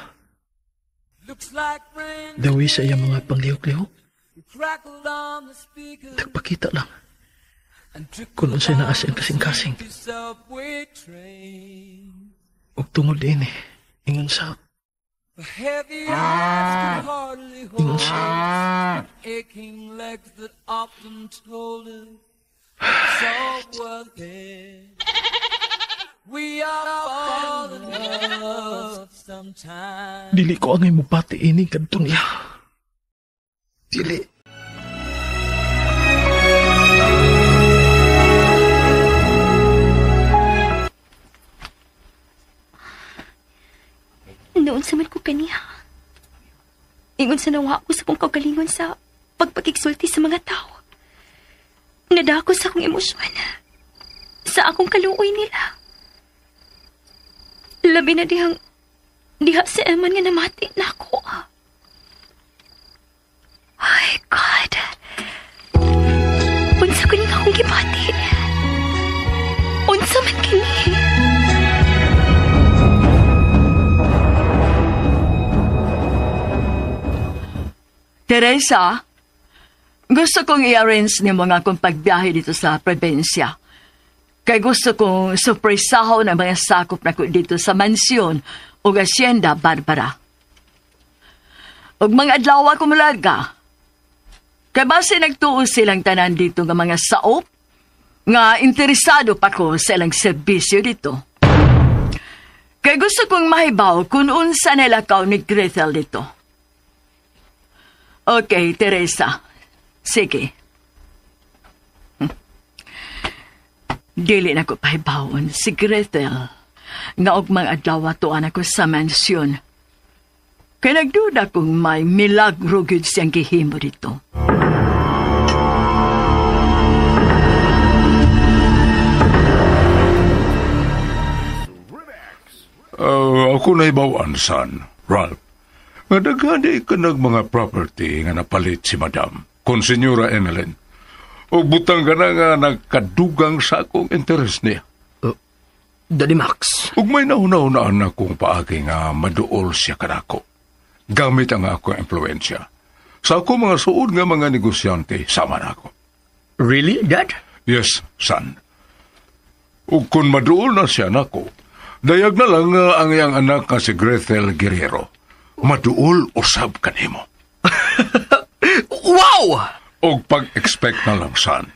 Dawi sa iya mga panglihok-lihok. Nagpakita lang kung unsay naa sa iyang kasing-kasing. Ug tungod din eh, ingon sa dili ko angay mupati ini kadto niya. Dili. Noon sa man ko kaniya. Ingon sa nawa ko sa kong kaugalingon sa pagpakigsulti sa mga tao. Nadako sa akong emosyon. Sa akong kaluoy nila. Labi na dihang diha si Eman nga namati na ako. Ay, God. Unsa ko ning akong gibati. Unsa man kini. Teresa, gusto kong i-arrange nimo nga akong pagbiyahe dito sa probinsya. Kay gusto kong surpresahon ang mga sakop nako dito sa mansyon o Hacienda Barbara. Ug mga adlaw ako mulaga. Kay base nagtuo silang tanan dito nga mga saop nga interesado pa ko sa ilang serbisyo dito. Kay gusto kong mahibaw kung unsa nilakaw ni Gretel dito. Okay, Teresa. Sige. Dili na ko pahibawon si Gretel nga og mga adlaw atuan ako sa mansyon. Kay nagduda kong may milagro gyud siyang gihimo dito. Ako nahibawan, son, Ralph. Nga daghan di ka nag mga property nga napalit si Madam, kon Senyora Emeline. O butang ka na nga nagkadugang sa akong interes niya. Daddy Max. Ug may nahuna-hunaan akong paagi nga maduol siya kanako. Gamit ang akong impluensya. Sa ako mga suod nga mga negosyante, sama na ako. Really, Dad? Yes, son. Ug kung maduol na siya nako, dayag na lang ang iyang anak nga si Gretel Guerrero. Maduol usab kanimo. Wow! Og pag-expect na lang, son,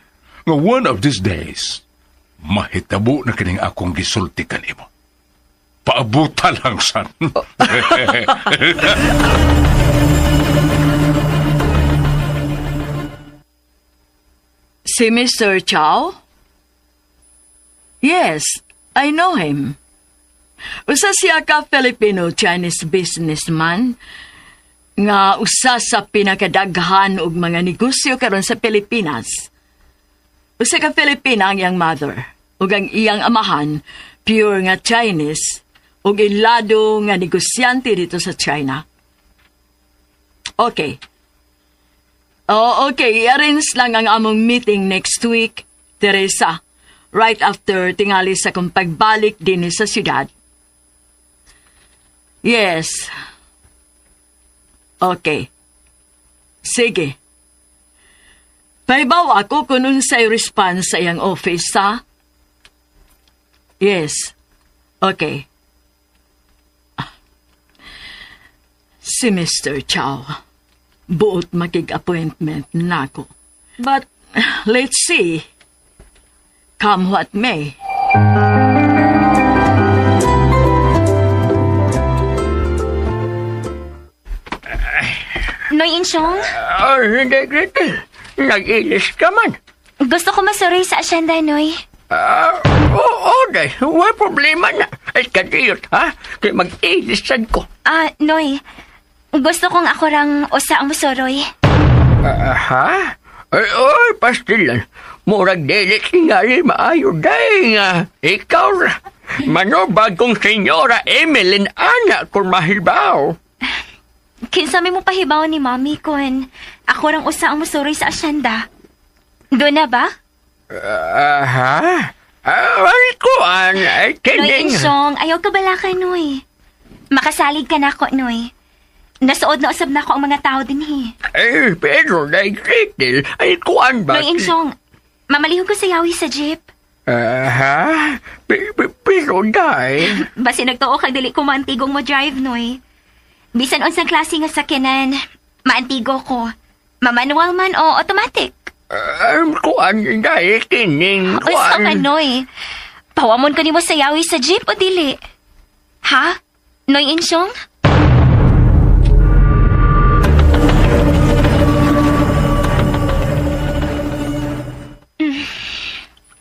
nga one of these days, mahitabo na kining akong gisulti kanimo. Paabuta lang, son. Si Mr. Chow? Yes, I know him. Usa siya ka Filipino-Chinese businessman nga usa sa pinakadaghan og mga negosyo karon sa Pilipinas. Usa ka Filipina ang iyang mother ug ang iyang amahan pure nga Chinese ug ilado nga negosyante dito sa China. Okay. Oh, okay, i-arrange lang ang among meeting next week, Teresa. Right after tingali sa kong pagbalik din sa siyudad. Yes. Okay. Sige. Pahibaw ako kung unsay response sa iyang office, ha? Yes. Okay. Si Mr. Chow. Buot makig-appointment nako. But let's see. Come what may. Noy Insyong, Hindi, Gretel. Nag-ilis ka man. gusto ko masuroy sa asyenda, Noy. Oo, day. Wala problema na. Ay, kadiyot, ha? Kaya mag-ilisan ko. Noy, gusto kong ako rang usa ang masuroy. Ha? Ay, oy, pastilan. Murag dili tingali maayo, day nga. Ikaw ra. Manubag kong senyora Emeline Ana kung mahibaw. Kinsa may mo pahibaw ni Mami kun ako rang usa ang musuroy sa asyenda. Doon na ba? Ha? Ay, kuan, ay, Noy kidding. Insyong, ayaw ka balaka, Noy. Makasalig ka na ako, Noy. Nasuod na usab na ako ang mga tao din, he. Eh, pero, day, Gretel, ay, kuan ba? Noy Insyong, mamalihog ko sa yawi sa jeep. Ha? Pero, day. Basi nagtuo kag dili ko maantigong mo drive, Noy. Bisan unsang klase nga sakyanan, maantigo ko. Mamanual man o automatic. Kuan, day, kining, Unsa kuan. man, Noy? Pawamon ko nimo sa yawi sa jeep o dili? Ha? Noy Insyong?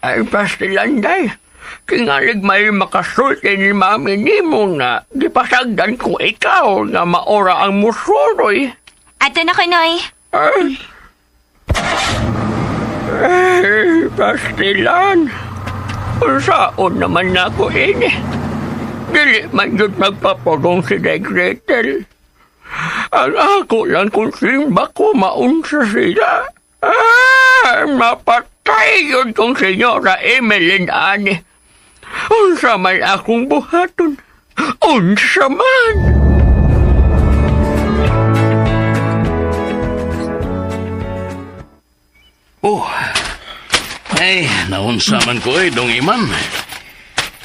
Ay, pastilan, day. Kingalig may makasulti ni mami nimo nga gipasagdan ko ikaw nga maora ang musuroy. Ato na ko, Noy. Ay, ay, pastilan. Unsaon naman nako ini. Dili man yun magpapurong si Day Gretel. Ang ako lang kung simba ko maunsa sila. Ah, mapatay yun kong senyora Emeline ani. Unsa man akong buhaton. Unsa man. Oh. Ay, naunsa man ko dong Iman.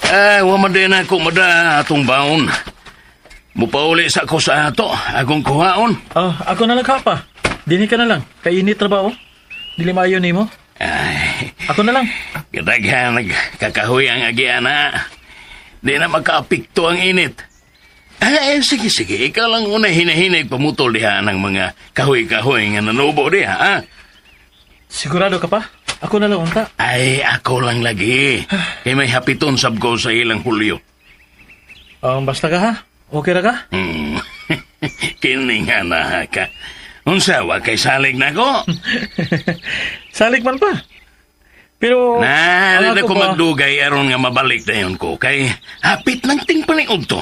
Ay, wa man din ako mada atong baon. Mupauli sa ko sa ato, akong kuhaon. Ako na lang ka pa. Dini ka na lang. Kainit trabaho. Dili maayo nimo. Ay, ako na lang. Kadaghan nagkakahoy ang agiana. Di na makaapikto ang init. Ay, sige, sige. Ikaw lang una hinahinay pamutol diha ng mga kahoy-kahoy nga nanubo diha, ha? Sigurado ka pa? Ako na lang unta. Ay, ako lang lagi. Kay may hapiton sab ko sa ilang Hulyo. Basta ka ha? Okay ra ka? Kini nga na ka. Unsa wa kay salig na ko? Salig man pa. Pero na, di na ko magdugay aron nga mabalik dayon ko kay hapit nang tingpaniod to.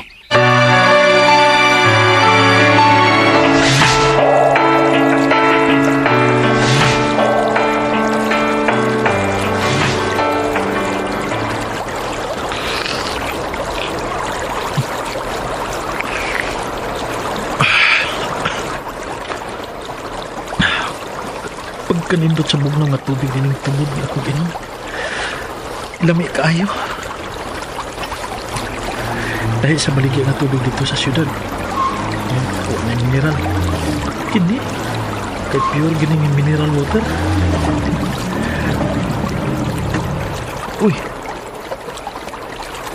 Pagkanindot sa bugnaw nga tubig dining tubod nga akong inom. Lami kaayo. Dahil sa baligya nga tubig dito sa syudad. O na mineral. Kini. Kay pure gining mineral water. Uy.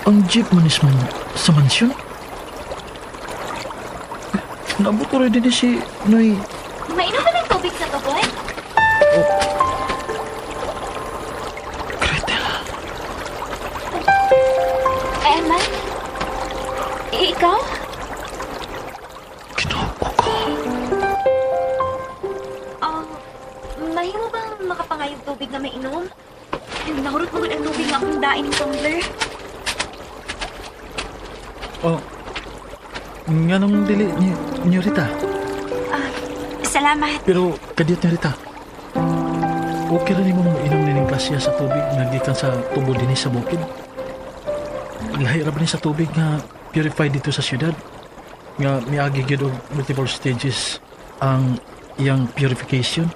Ang jeep manis man sa mansyon. Naabot ko rin din si Noy. Mainom ka ng tubig sa tubod? Oh. Gretel. Eman? Ikaw? Ginoo ko. Mahimo bang makapangayog tubig na mainom? Nahurot mo ang tubig nga akong dain ng tumbler. Oh. Nganong dili Nyorita? Salamat. Pero kadiyot Nyorita. Okay rin mo mainom nining klasya sa tubig nga gikan sa tubo dinhi sa bukid. Lahi ra ba ni sa tubig nga purified dito sa syudad nga miagi gyud og multiple stages ang iyang purification.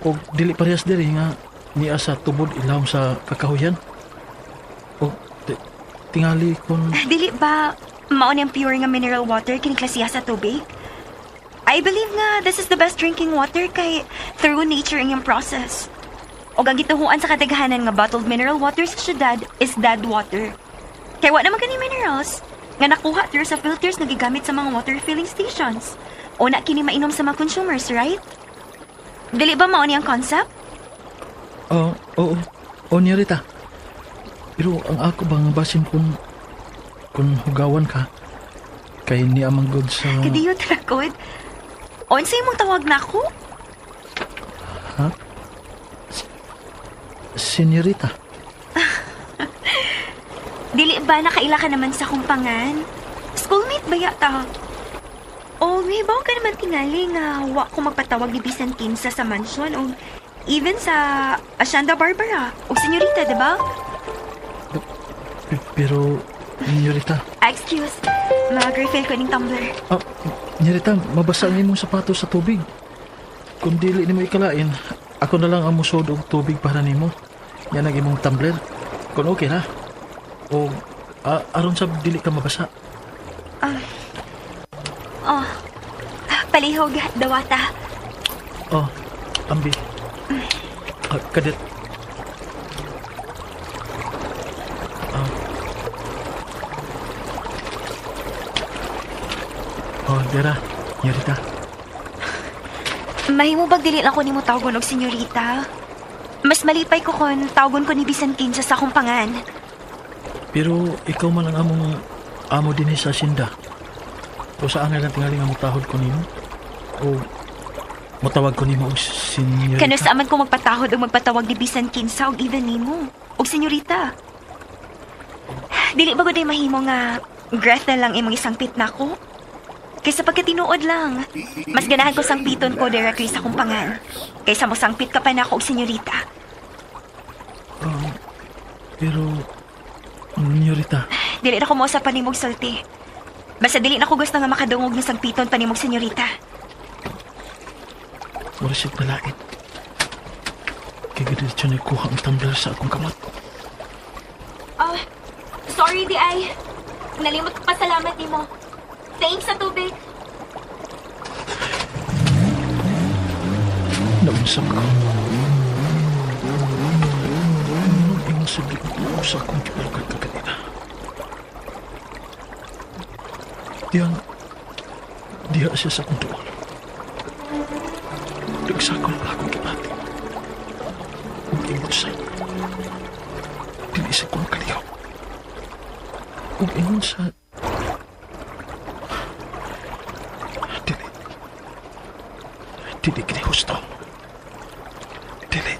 Og dili parehas diri nga niya sa tubod ilawom sa kakahuyan. Og tingali kon dili ba mao ni ang pure nga mineral water kini klasiya sa tubig? I believe nga this is the best drinking water kay through nature ang iyang process. Og ang gituhuan sa kadaghanan nga bottled mineral water sa syudad is dead water. Kay wa naman kani minerals nga nakuha through sa filters nga gigamit sa mga water filling stations. O na kini mainom sa mga consumers, right? Dili ba mao ni ang concept? Oo, oo, Nyorita. Pero ang ako ba nga basin kung hugawan ka kay niya manggod sa Kadiyot ra gud. O, unsay imong tawag na ako? Ha? Senyorita. Dili ba nakaila ka naman sa kumpangan? Schoolmate ba yata? O, may bawo ka naman tingali nga wa ko magpatawag ni bisan kinsa sa mansion o even sa Hacienda Barbara o senyorita, di ba? Pero, senyorita. Excuse, mag-refill ko ning tumbler. Nyorita, mabasa ang imong sapatos sa tubig. Kung dili nimo ikalain, ako na lang ang musod og tubig para nimo. Yan ang imong tumbler. Kung okay ra. O aron sa dili ka mabasa. Palihog, dawata. Oh, ambi. Kadit. Oh, dera, Nyorita. Mahimo bag dili lang ko nimo tawagon og senyorita? Mas malipay ko kon tawagon ko ni bisan kinsa sa akong pangan. Pero ikaw man ang among amo dinhi sa asyenda. O saan nga lang tingali nga mutahod ko nimo? O mutawag ko nimo og senyorita? Kano sa man ko magpatahod og magpatawag ni bisan kinsa og even nimo og senyorita. Dili ba gud ay mahimo nga Gretel lang imong isangpit nako? Kaysa pagkatinuod lang. Mas ganahan ko sangpiton ko directly sa kumpangan. Kaysa mo sangpit ka pa na ako og senyorita. Pero, senyorita. Dili na ko mo sa panimog sulti. Basta dili na ko gusto nga makadungog ng sangpiton panimog senyorita. Mura siya palain. Kaya dito siya nagkuha ang tumbler sa akong kamot. Oh, sorry di ay. Nalimot ko pasalamat nimo. Thanks sa tubig. Naunsam ko. Anong ingon sa gituo sa akong gipalukat ka kanina? Diyang, diha siya sa akong duol. Nagsakol ang akong gibati. Ug ingon sa, dili sa ko makalihaw. Ug ingon sa, dili. Dili kini husto. Dili.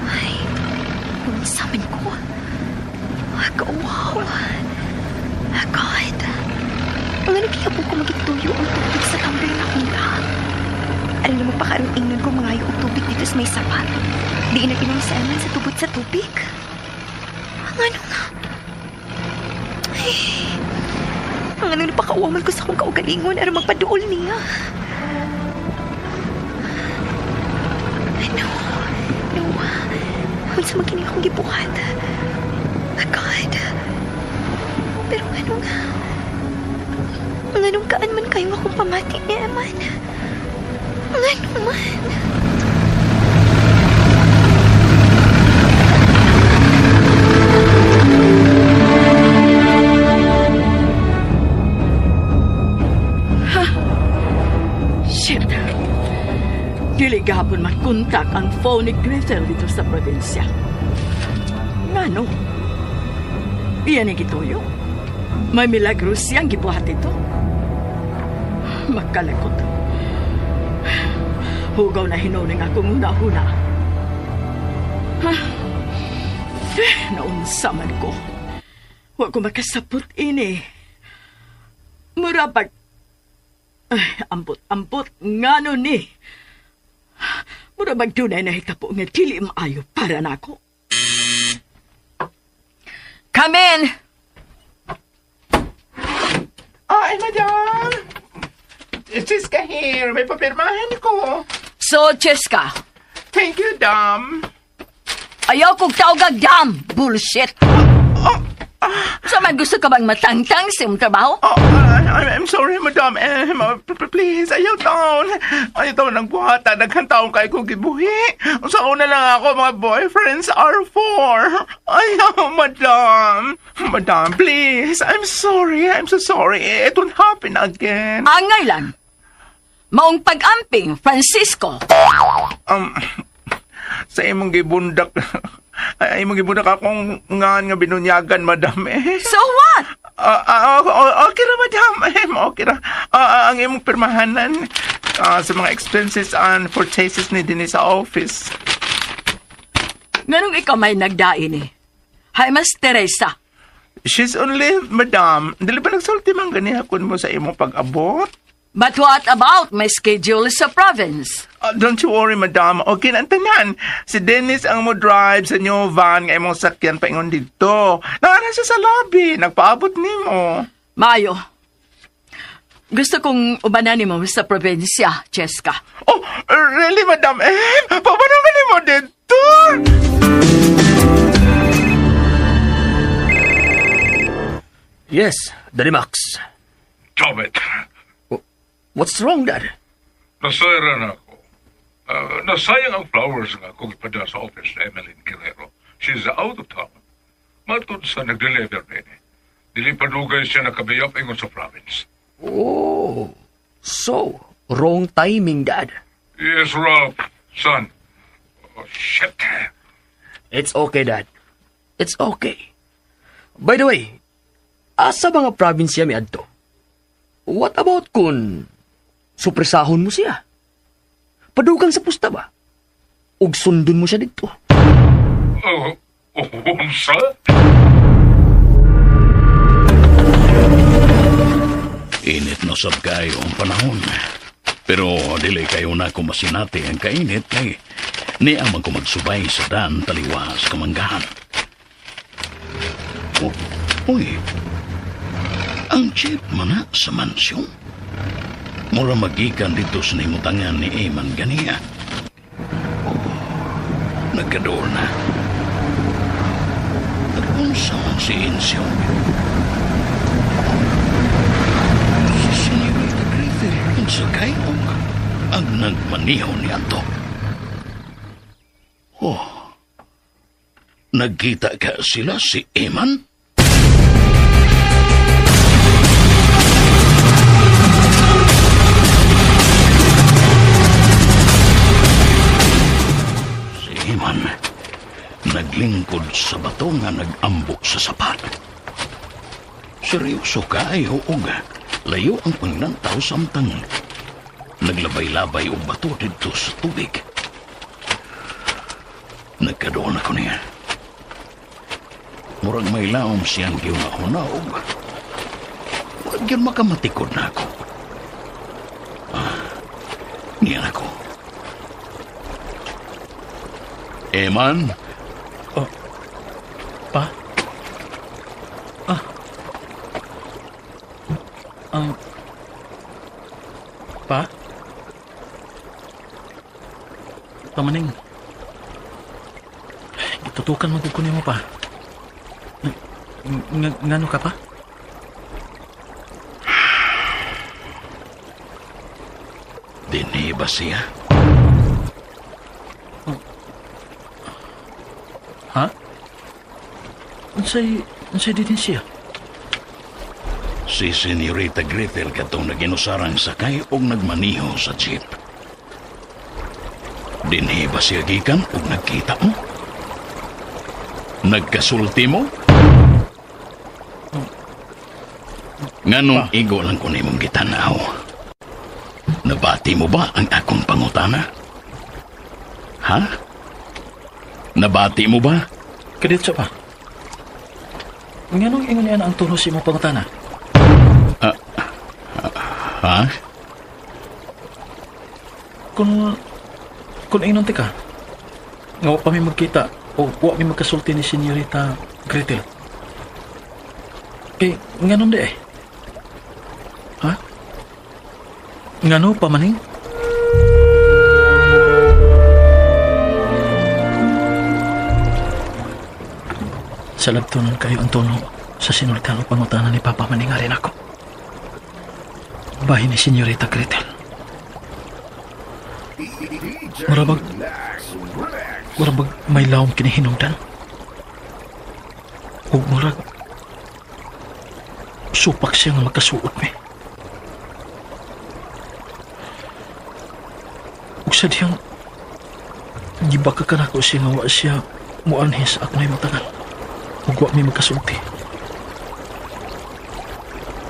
Ay, unsa man ko. Wow. God. Ang ano kaya po ko magituyo ang tubig sa tumbler na kong dam. Alam na magpakaroon ingnon ko mangayo og tubig dito sa may sapa. Di na inom sa eman sa tubod sa tubig. Ang ano nga? Ay, ang ano napakauwaman ko sa akong kaugalingon aron magpaduol niya. No, no. Unsa man kini akong gibuhat? God. Pero ano nga? Nganong kaan man kayo akong pamati ni Eman? Ngano man? Shit! Dili gahapon makontak ang phone ni Gretel dito sa probinsya. Ngano? Iyan ang gituyo. May milagro siyang gibuhat ito. Makalakot. Hugaw na hinuning akong huna-huna. Ha? Naunsa man ko. Wa ko makasapot ini. Mura pag... Ay, ambot-ambot, ngano ni. Mura bag dunay nahitabo nga dili maayo para nako. Come in! Ay, madam! Cheska here. May papirmahan ko. So, Cheska. Thank you, dam. Ayaw kong tawag dam. Bullshit. So, man gusto ka bang matangtang sa iyong trabaho? Oh, I'm sorry, madam. Please, ayaw taon. Ayaw taon ng buhata. Daghang taon kayo kong gibuhi. Sa una lang ako, mga boyfriends are for. Ayaw, madam. Madam, please. I'm sorry. I'm so sorry. It won't happen again. Angay lang. Maong pag-amping, Francisco. Sa imong gibundak... Ay, imong gibundak akong ngan nga binunyagan, madam. Eh. So what? Okay ra, madam. Okay ra. Ang imong pirmahanan sa mga expenses and purchases ni dinhi sa office. Nganong ikaw may nagdain eh? Hi, Mas Teresa. She's on leave, madam. Dili ba nagsulti man gani akon mo sa imong pag-abot? But what about my schedule sa province? Don't you worry, madam. Okay na ang tanan. Si Dennis ang mo drive sa new van nga imong sakyan paingon dito. Naara siya sa lobby. Nagpaabot nimo. Mayo. Gusto kong ubanan nimo sa probinsya, Cheska. Oh, really, madam? Eh, paano ka nimo dito? Yes, Daddy Max. Stop it. What's wrong, Dad? Nasayra na ako. Nasayang ang flowers nga akong ipadala sa office ni Emeline Guerrero. She's out of town. Matod sa nag-deliver nini. Dili pa dugay siya nakabiyap ingon sa province. Oh, so, wrong timing, Dad. Yes, Rob, son. Oh, shit. It's okay, Dad. It's okay. By the way, asa mga probinsya mi adto? What about kung supresahon mo siya? Padugang sa pusta ba? Ug sundon mo siya dito. Unsa? Init na sab kayo ang panahon. Pero dili kayo na kumasinati ang kainit kay niya man ko magsubay sa dan taliwas kamanggahan. Oh, uy, Ang jeep man na sa mansyon. Mura magikan dito sa nahimutangan ni Eman ganiya. Oh, nagkadool na. Nag-unsa man si Insyo. Si Senorita Gretel, unsa kayo ang nagmaniho niya to. Oh, nagkita ka sila si Eman? Si Eman naglingkod sa bato nga nag-ambok sa sapat. Seryoso kaayo og layo ang panglantaw samtang naglabay-labay og bato didto sa tubig. Nagkadoon ako niya. Murag may laom siyang giuna-una og murag yun makamatikod na ako. Niyan ako. Eman? Oh, pa? Ah. Pa? Pamaning. Itutukan mo kukunin mo pa. Ngano ka pa? Dinhi ba siya? Oh. Ha? Unsay din siya? Si Senorita Gretel katong naginusarang sakay og nagmaniho sa jeep. Dinhi ba siya gikan og nagkita mo? Nagkasulti mo? Nganong igo lang ko nimong gitanaw. Nabati mo ba ang akong pangutana? Ha? Nabati mo ba? Kaditso pa. Nganong ingon niya na ang tuno sa imong pangutana? Ha? Kung ingnon ka, nga wa pa mi magkita o wa mi magkasulti ni Senorita Gretel. Kay nganon di eh? Ha? Ngano pa maning? Sa lagtunan kayo ang tono sa sinultan o pangutana ni Papa Maning rin ako. Bahin ni Senorita Gretel. Murabag may lawom kinihinungdan. Ug murag supak siya nga magkasuot mi. Ug sa diyang gibaka ka nako siya nga wa siya muanhis ako na imutangan. Ug wa mi magkasulti.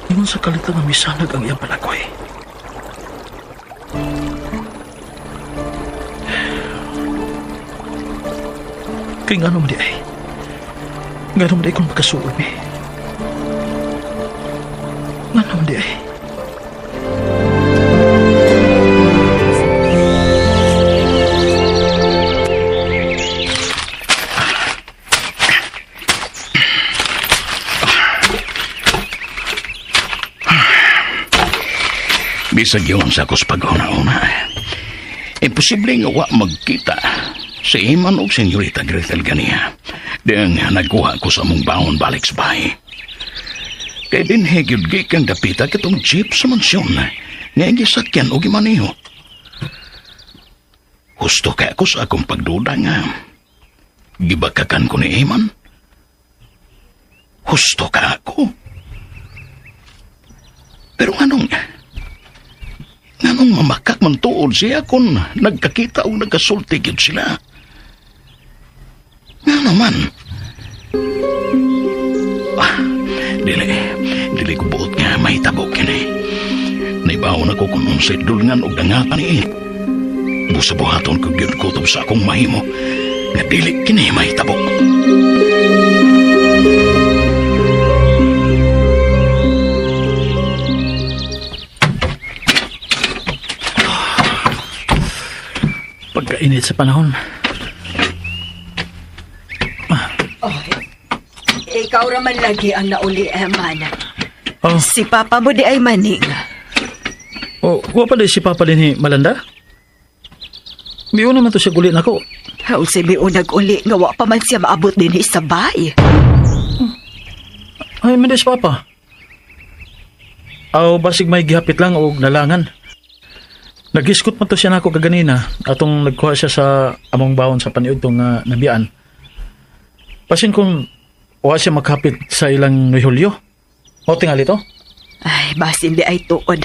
Ingon sa kalita nga misanag ang iyang panagoy. Kay ngano man di ay. Ngano man di ay kung magkasuod mi. Ngano man di ay. Bisag yun sa akong pag-una-una. Imposible nga wa magkita si Eman og Senorita Gretel ganiya. Diyang nagkuha ko sa mong baon balik sa bahay. Kay dinhi gyud gikan dapita katong jeep sa mansyon nga gisakyan og gimaneho. Husto kay ako sa akong pagduda nga gibakakan ko ni Eman. Husto ka ako. Pero anong mamakak man tuod siya kung nagkakita o nagkasulti gyud sila? Nga naman. Dili ko buot nga mahitabo kini. Naibaon ako kung unsay dulngan og dangatan ni. Busa buhaton ko gyud kutob sa akong mahimo nga dili kini mahitabo. Pagkainit sa panahon. Oh, ikaw raman lagi ang nauli, Eman. Oh. Si Papa mo di ay maning. Oh, wa pa di si Papa din ni Malanda? Miuna man to siya guli nako. Haw si miunag uli nga wa pa man siya maabot din sa bay. Ay, man di si Papa. Aw, basig may gihapit lang og nalangan. Nagiskot man to siya nako kaganina atong nagkuha siya sa among bawon sa paniud tong nabiyaan. Pasin kung wa siya maghapit sa ilang Noy Julio. Mao tingali to? Ay, basin di ay tuod.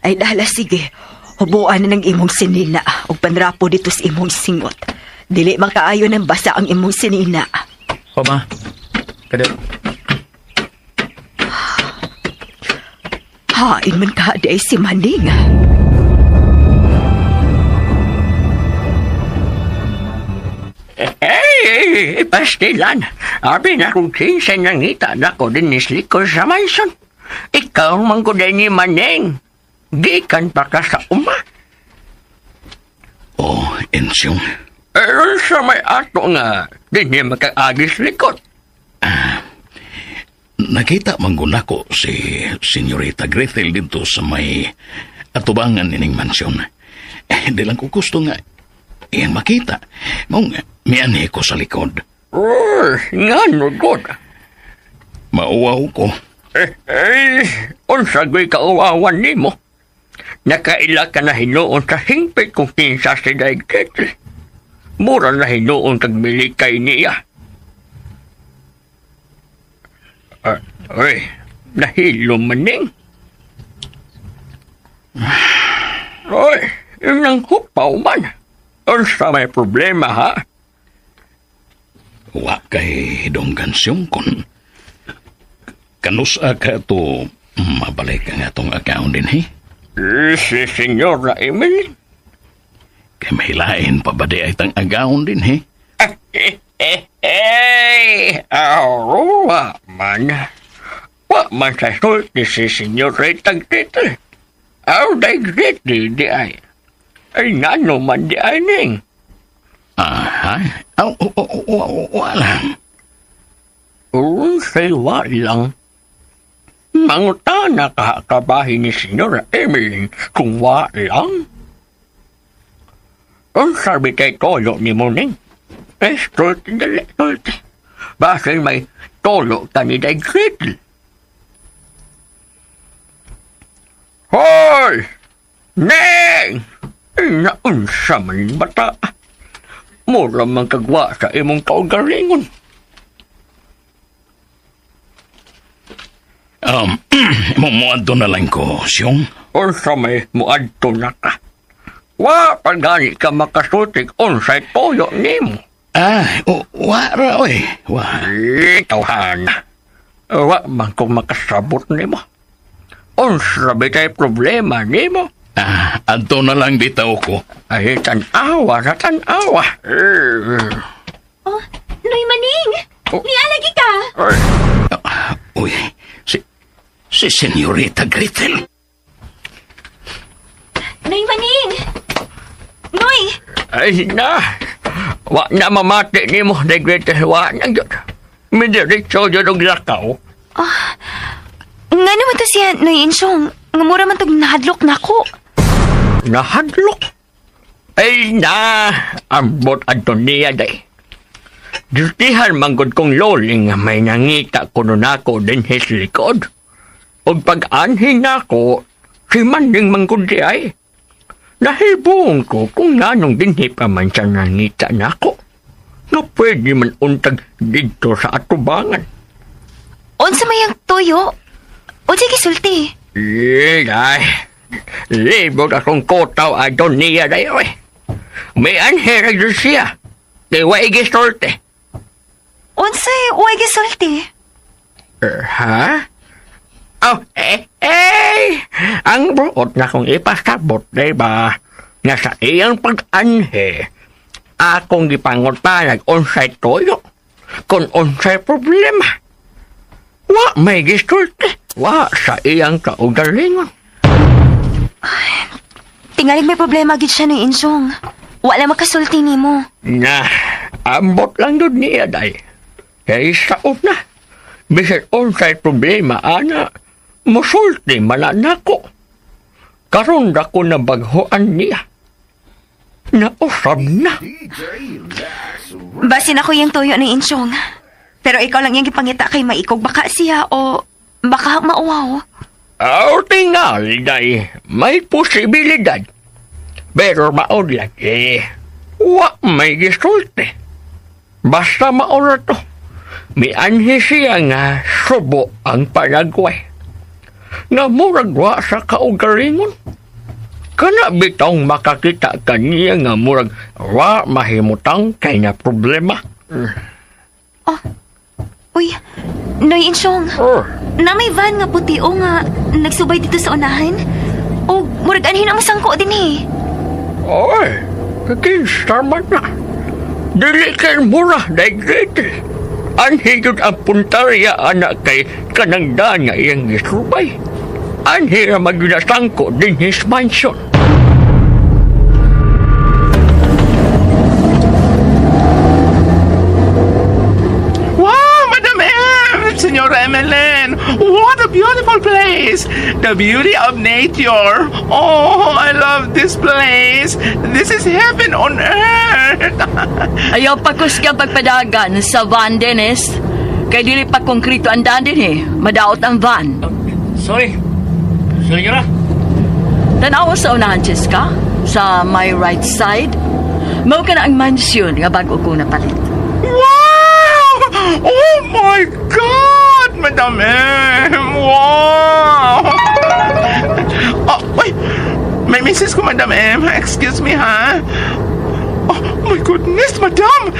Ay, dala sige. Hubuan na ng imong sinina ug panrapo dito sa imong singot. Dili makaayo ng basa ang imong sinina. O ma, kadyo. Hain man ka di ay si Maning. Hey, pastilan. Abi na kung kinsa nangita na ko din nislikon sa mansion. Ikaw man ko din ni Maneng. Gikan pa ka sa uma. Oh, Ensyong. Pero sa may ato nga, din niya makaagis likot. Nakita man ko nako si Senyorita Gretel dito sa may atubangan nining mansyon. Eh, di lang ko gusto nga iyang makita. Mong mianhi ko sa likod. Oh, nga no, God. Mauwaw ko. Eh, unsa go'y kauwawan nimo? Nakaila ka na hinuon sa hingpit kung kinsa si Day Gretel. Mura na hinuon kag milikay niya. Oy, nahilo maning. Oy, yun ang hupaw man. Unsa may problema, ha? Wa kay dong kansyong kun. Kanusa ka to mabalik ang atong account din, he? Si Senyora Emily. Kay mahilain pa ba di ay tang account din, he? Eh, wa man. Wa man sa sulti si Senyorita Gretel. Aw, day Gretel di ay. Ay, ngano man di ay ning. Aha. Aw, wa lang. Unsay wa lang. Mangutana ka kabahin ni Senyora Emily kung wa lang. Unsa bitay toyo ni mo ning? Eh, sulti dali, sulti. Basin may tolo ka ni Day Gretel. Hoy! Neng! Naunsa man bata. Mura man kagwa sa imong kaugalingon. Muadto na lang ko, Siyong. Unsa may muadto na ka. Wa pa gani ka makasultik unsay toyo nimo. Ah, wa ra oy, wa. Tawhan. Wa man ko makasabot nimo. Unsa bitay problema nimo? Ah, adto na lang bitaw ko. Ay, tan-awa na tan-awa. Oh, Noy Maning! Oh. Nialagi ka! Uy, si Senyorita Gretel. Noy Maning! Noy! Ay na! Wa na mamati nimo, Day Gretel. Wa na gyud. Midiretso gyud og lakaw. Oh, nga naman to siya, Noy Insyong. Nga mura man tog nahadlok nako. Nahadlok? Ay na! Ambot adto niya, day. Dultihan manggod kong loling nga may nangita kuno nako dinhi sa likod. Ug pag-anhin nako, si Manding manggod di ay. Nahibong ko kung nanong dinhi pa man siya nangita nako. Nga pwede man untag didto sa atubangan. Unsa may ang tuyo? Unsa gisulti? Eh, day. Libog akong kotaw adon niya day, oy. May anhera gyud siya. Kay wa gisulti. Unsay wa gisulti? Ha? Oh, eh, ang buot na kong ipasabot, di ba? Nga sa iyang pag-anhe, akong gipangutanag unsay toyo, kung unsay problema. Wa may gisulti, wa sa iyang kaugalingon. Ay, tingalig may problema gid siya ni Insyong. Wala makasulti nimo. Na, ambot lang dun niya, day. Kay saot na. Bisan unsay problema, ana, Musulti man na nako. Karon ra ko nabaghoan niya. Nausab na. Basin ako yung tuyo ni Insyong. Pero ikaw lang yung gipangita kay maikog. Baka siya o baka mauwaw. Aw, tingali, day. May posibilidad. Pero maod lagi. Wa may gisulti. Basta maura to. Mianhi siya nga subo ang Paraguay. Nga murag wa sa kaugalingon. Kana bitong makakita kaniya nga murag wa mahimutang kay na problema. Oh, uy, Noy Insyong. Oh. Na may van nga puti o nga nagsubay dito sa unahan. O murag anhin ang masangko din eh. Oy, kinsa man na. Dili kay mura, dahil anhi yun ang puntarya anak kay kanang daan nga iyang gisubay. Anhi ra maginasangko din his mansion. Wow, Madam M! Senora Emeline! What a beautiful place! The beauty of nature! Oh, I love this place! This is heaven on earth! Ayaw pa kusga pagpadagan sa van, Dennis. Kay dili pa konkrito ang daan din eh. Madaot ang van. Sorry. Senyora? Tanawa sa unahan, Cheska. Sa my right side. Mao ka na ang mansion nga bago ko napalit. Wow! Oh my God! Madam M! Wow! Oh, wait! May misis ko, Madam M. Excuse me, ha? Oh, my goodness, Madam!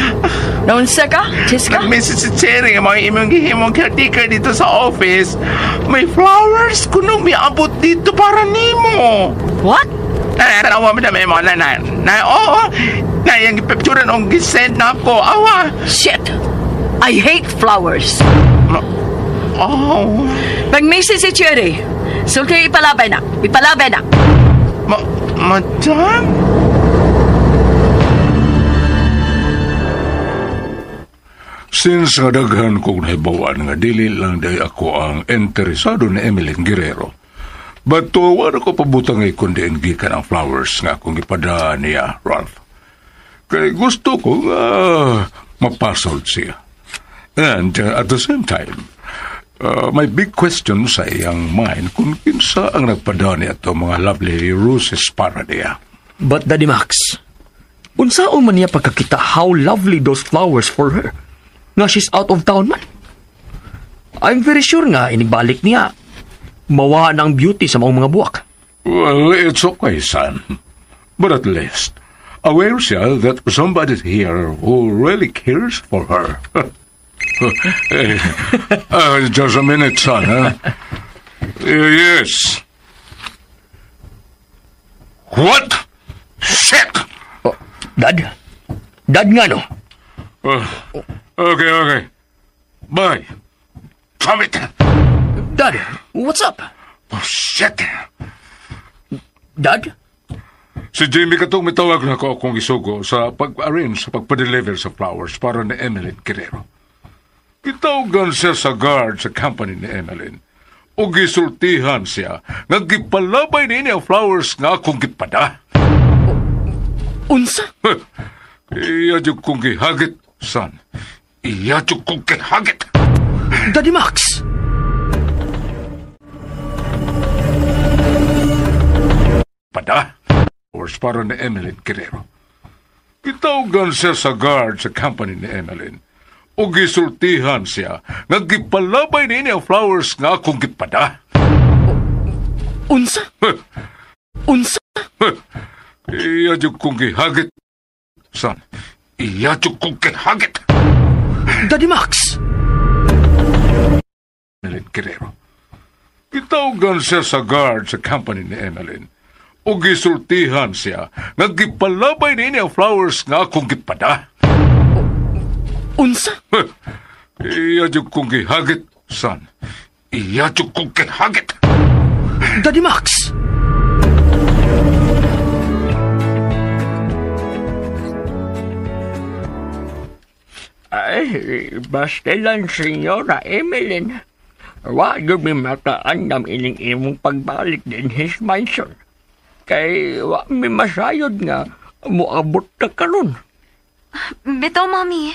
Naunsa ka, Cheska? Nag-message si Cherry nga mga imong gihimong caretaker dito sa office. May flowers kunong miabot dito para nimo. What? Tanawa, Madam M. Na, oo. Na, yung picturean ang gisend na ako. Awa. Shit! I hate flowers. Oh. Pag-message si Cherry, sulti ipalabay na. Ipalabay na. Madam? Since nga daghan kong nahibawan nga dili lang day ako ang interesado ni Emeline Guerrero. But wala ko pabutang ay kundi gikan ang flowers nga akong ipada niya, Ralph. Kay gusto ko nga mapuzzled siya. And at the same time, may big question sa iyang mind kung kinsa ang nagpada niya ito mga lovely roses para niya. But Daddy Max, unsaon man niya pagkakita how lovely those flowers for her? Nga she's out of town man. I'm very sure nga inigbalik niya. Mawa na ang beauty sa mga buwak. Well, it's okay, son. But at least, aware siya that somebody's here who really cares for her. Just a minute, son. Huh? Yes. What? Shit! Oh, Dad? Dad nga, no? Okay. Bye. Damn it! Dad, what's up? Oh, shit! Dad? Si Jimmy katong mitawag na ko akong isugo sa pag-arrange sa pagpa-deliver sa flowers para ni Emeline Guerrero. Gitawagan siya sa guard sa company ni Emeline. O gisultihan siya nga gipalabay niya ang flowers nga akong gipada. Unsa? Iya jud kong gihagit, son. Iya jud kong gihagit. Daddy Max! Pada? Flowers para ni Emeline Guerrero. Gitawagan siya sa guard sa company ni Emeline. O gisultihan siya nga gipalabay niya ang flowers nga akong gipada. Unsa? Unsa? Iya jud kong gihagit, son. Iya jud kong gihagit. Daddy Max! Emeline Guerrero. Gitawagan siya sa guard sa company ni Emeline. O gisultihan siya nga gipalabay niya ang flowers nga akong gipada. Unsa? Iya jud kong gihagit, son. Iya jud kong gihagit. Daddy Max! Ay, basta lang, Senyora Emeline. Wa gyud mi makaandam ining imong pagbalik din his mansion. Kay wa mi masayod nga moabot ka karon. Bitaw, Mami.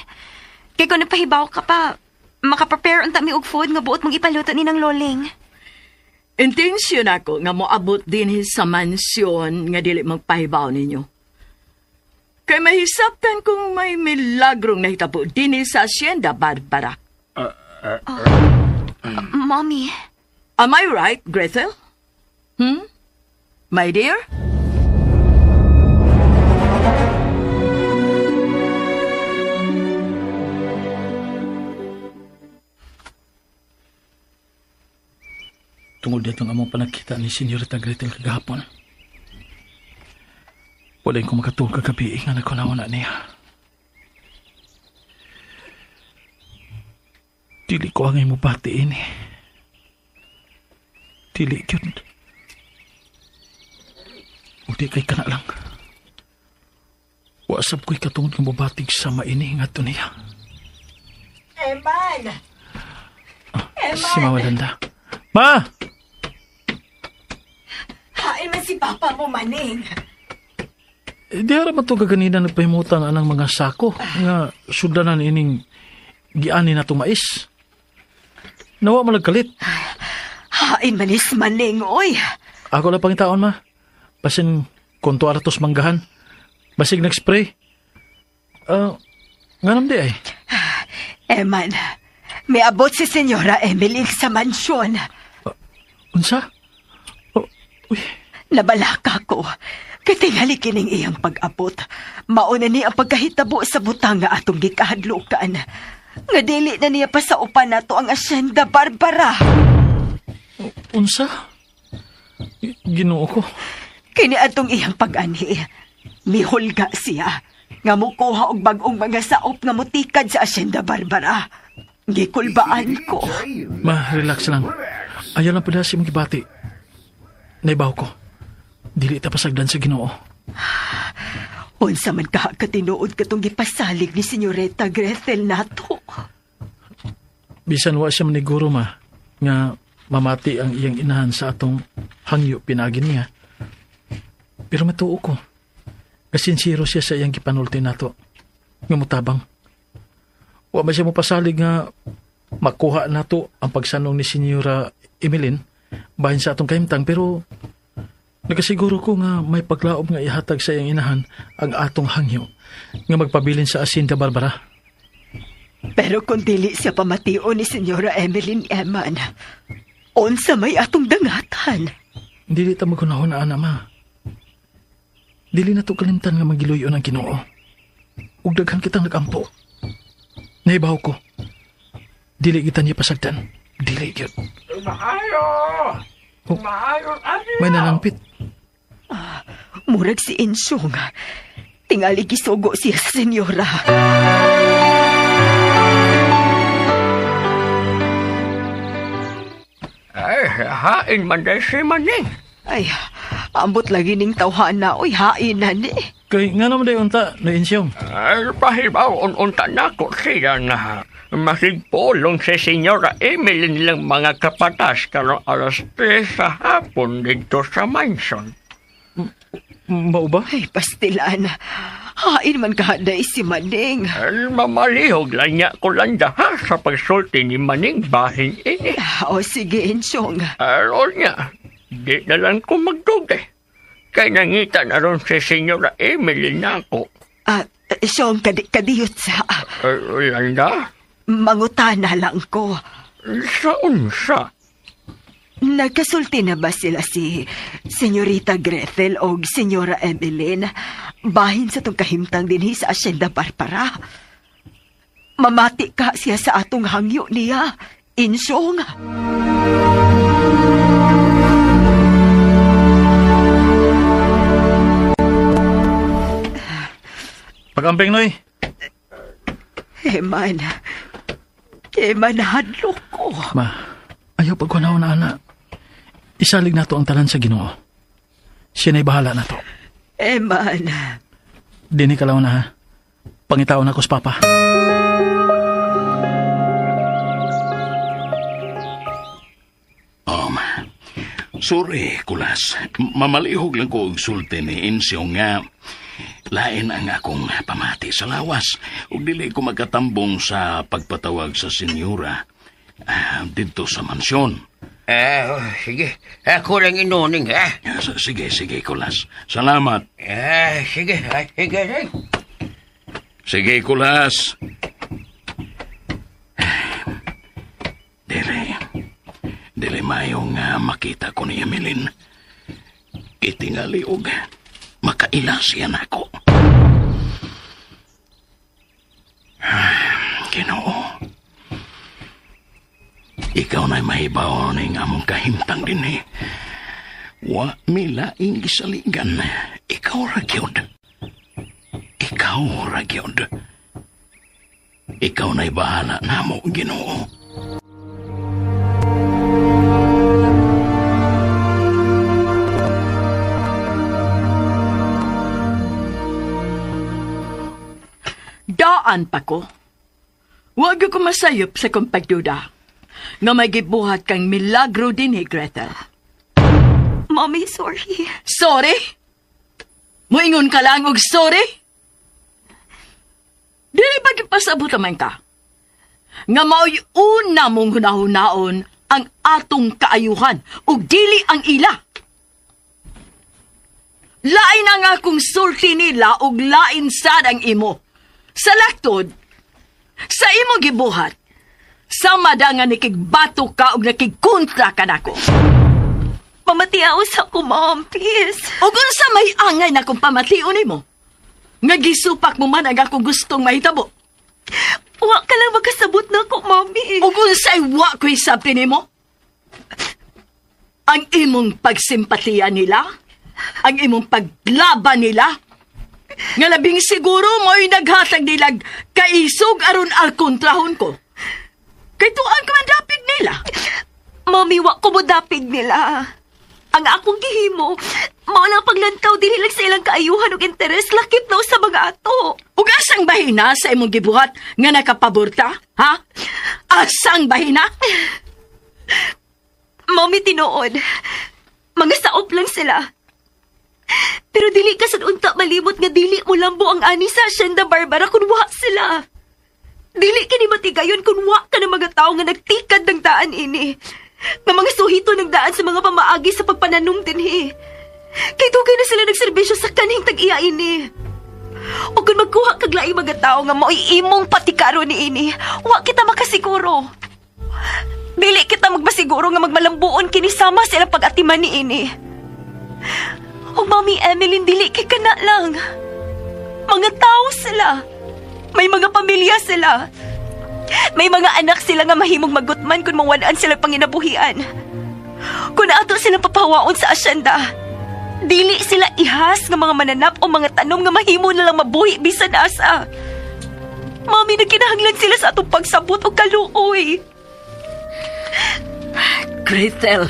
Kay kung napahibaw ka pa, makaprepare unta mi og food nga buot mong ipaluto ni ng loling. Intensyon ako nga moabot din sa mansyon nga dili magpahibaw ninyo. Kay mahisaptan kung may milagrong nahitabo din sa Hacienda Barbara. Mommy. Am I right, Gretel? My dear? Tungod ditong among panagkita ni Senyorita Gretel kagahapon. Wala ko makatuog kagabi nga nagkunawa na niya. Dili ko ang imo batiin eh. Dili yun. Udi kay kana lang. Wasap ko'y katungod nga mabatig sa maini nga to niya. Eman! Eman! Si Mama Landa. Ma! Hain man si Papa mo, Maning. Di ara man to kaganina nagpahimutang anang mga sako nga sudanan ining giani na itong mais. Nawa malagkalit. Hain manis Maning, oy. Ako lang pangitaon, ma. Basin konto aratos manggahan. Basig nag-spray. Nga nam di ay. Eman, may abot si Senyora Emily sa mansyon. Unsa? Oh, uy. Nabalaka ko. Katingali kining iyang pag-abot. Mauna ni ang pagkahitabo sa butang nga atong gikahadlukan. Nga dili na niya pa sa upan nato ang Hacienda Barbara. Unsa? Ginoo ko. Kini atong iyang pag-anhi. Mihulga siya. Nga mukuha og bag-ong mga saop nga mutikad sa Hacienda Barbara. Gikulbaan ko. Ma, relax lang. Ayaw lang pala si mong gibati. Naibaw ko. Dili ta pasagdan sa Ginoo. Unsa man ka katinuod katong gipasalig ni Senyoreta Gretel nato. Bisan wa siya maniguro ma nga mamati ang iyang inahan sa atong hangyo pinagi niya. Pero matuo ko. Kasinsiro siya sa iyang gipanulti nato. Nga mutabang. Wa man siya mopasalig nga makuha nato ang pagsanong ni Senyora Emeline bahin sa atong kahimtang, pero nakasiguro ko nga may paglaom nga ihatag sa iyang inahan ang atong hangyo nga magpabilin sa Hacienda Barbara. Pero kung dili siya pamation ni Senyora Emeline Eman, unsa may atong dangatan? Dili ta magunahon na ana, ma. Dili na to kalimtan nga magiluyon ang Ginoo. Ug daghan kitang nagampo. Nahibaw ko. Dili kita niya pasagdan. Dili gyud. Maayo! Oh, Maayo, may nalangpit. Murag si Ensyong. Tingali gisugo siya sa senyora. Ay, hain man dahil si Maning. Ay, ambot lagi ning tawhana. Uy, hain na ni. Kay nga naman dahi unta, na Ensyong. Ay, pahibaw unta na ko siya na masigpulong si Senyora Emily nilang mga kapatas karong 3:00 sa hapon dito sa mansion. Mao ba? Ay, pastilan. Hain man kahaday si Maning. Ay, mamalihog lang niya ko lang daha sa pagsulti ni Maning bahin ini. O sige, Ensyong. Aron niya, di na lang ko magdugay. Kay nangita na ron si Senyora Emily na ako. Syong, kadiyot sa... Landa? Mangutana lang ko. Sa unsa? Nagkasulti na ba sila si Senyorita Gretel o Senyora Emeline bahin sa tong kahimtang dinhi sa Hacienda Barbara? Mamati ka siya sa atong hangyo niya, Insyong. Pag-amping, Noy. Eman, hadlok ko. Ma, ayaw pagkunaw na, ana. Isalig na to ang talan sa Ginoo. Siya na'y bahala na to. Eman. Dini ka lang na, ha? Pangitaon ako sa Papa. Sorry, Kulas. Mamalihog lang ko og sulti ni Insyo nga lain ang akong pamati sa lawas ug dili ko makatambong sa pagpatawag sa senyora didto sa mansyon. Sige. Ako lang inuning, ha? Sige, sige, Kulas. Salamat. Sige, sige. Sige, Kulas. Dili mayong makita ko ni Emeline. Kitingali og makaila siya nako. Ginoo. Ikaw na'y mahibaw ning among kahimtang dinhi. Wa mi laing gisaligan. Ikaw ra gyud. Ikaw ra gyud. Ikaw na'y bahala namo, Ginoo. Daan pa ko. Huwag ko masayop sa kong pagduda. Nga may gibuhat kang milagro din eh, Gretel. Mommy, sorry. Sorry? Muingon ka lang og sorry? Dili ba gipasabot man ka? Nga mao'y una mong hunahunaon ang atong kaayuhan ug dili ang ila. Lain ang akong sulti nila ug lain sad ang imo. Sa laktod, sa imo gibuhat, sama da nga nakigbato ka ug nakigkontra ka nako. Pamatiaw sa ko, Mom, please. Ug unsa may angay na kong pamation nimo? Nga gisupak mo man ang akong gustong mahitabo. Wa ka lang makasabot na ako, Mommy. Ug unsay wa ko'y sabti nimo? Ang imong pagsimpatiya nila, ang imong paglaban nila, nga labing siguro mo'y naghatag nilag kaisog aron alkontrahon ko. Kay tuan ka man dapig nila. Mommy, wa ko mo dapig nila. Ang akong gihimo, mao lang paglantaw dili lang sa ilang kaayuhan ug interes lakip na sa mga ato. Ug asang bahina sa imong gibuhat nga nakapaborta, ha? Asang bahina? Mommy, tinuod. Mga saop lang sila. Pero dili ka sad unta malimot nga dili mo lambo ang ani sa Hacienda Barbara kung wa sila. Dili kini matigayon kung wa ka ng mga tao nga nagtikad ng daan ini. Nga mga suhito ng daan sa mga pamaagi sa pagpananom dinhi. Kay dugay na sila nagserbisyo sa kanhing tag-iya ini. O kung magkuha kag laing mga tao nga mao'y imong patikaro ni ini, wa kita makasiguro. Dili kita magmasiguro nga magmalambuon kini sama sila pag-atiman ni ini. O Mami Emeline, dili kay kana lang. Mga tao sila. May mga pamilya sila. May mga anak sila nga mahimong magutman kung mawadaan sila panginabuhian. Kung ato silang papawaon sa asyenda, dili sila ihas nga mga mananap o mga tanom nga mahimo na lang mabuhi bisan asa. Mami, nagkinahanglan sila sa atong pagsabot o kaluoy. Gretel.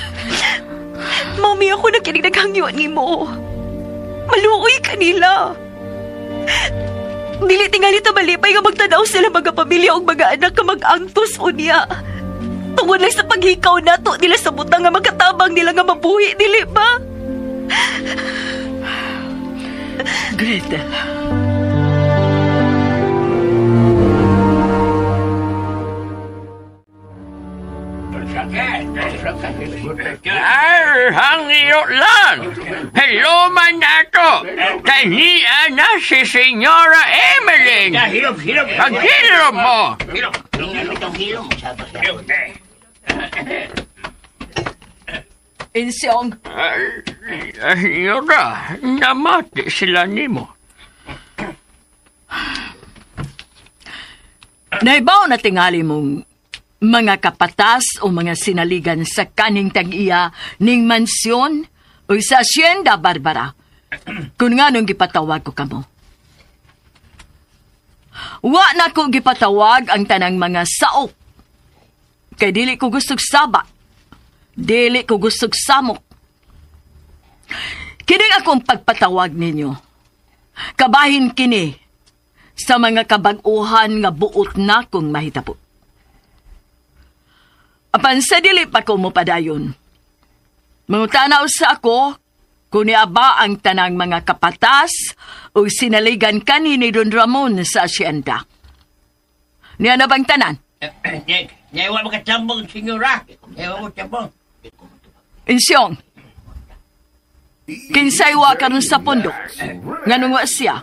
Mami, ako nakinig naghangyo ni mo. Maluoy kanila. Dili tingali ta malipay nga magtanaw sila mga pamilya o mga anak ka mag-angtos unya. Tungod lang sa paghikaw nato nila sa butang nga makatabang nila nga mabuhi, dili ba? Gretel. Ay, hangyo lang. Hello man nato. Kaniya na si Senyora Emeline. Hilom, hilom. Paghilom mo. Hilom. Hilom. Insyong. Senyora, namati sila nimo. Naibaw na tingali mong mga kapatas o mga sinaligan sa kaning tag-iya ning mansyon o sa Hacienda Barbara. Kung nga nung gipatawag ko kamo. Wa na ko gipatawag ang tanang mga saok. Kay dili ko gustog saba. Dili ko gustog samok. Kini akong pagpatawag ninyo. Kabahin kini sa mga kabag-uhan nga buot na kong mahitabo. Apan sa dili pa ko mopadayon. Mangutana usa ako kung niaba ang tanang mga kapatas o sinaligan kani ni Don Ramon sa asyenda. Niya na bang tanan? Wa makatambong, senyora. Wa makatambong. Insyong, kinsay wa karon sa pundok? Nganong wa siya?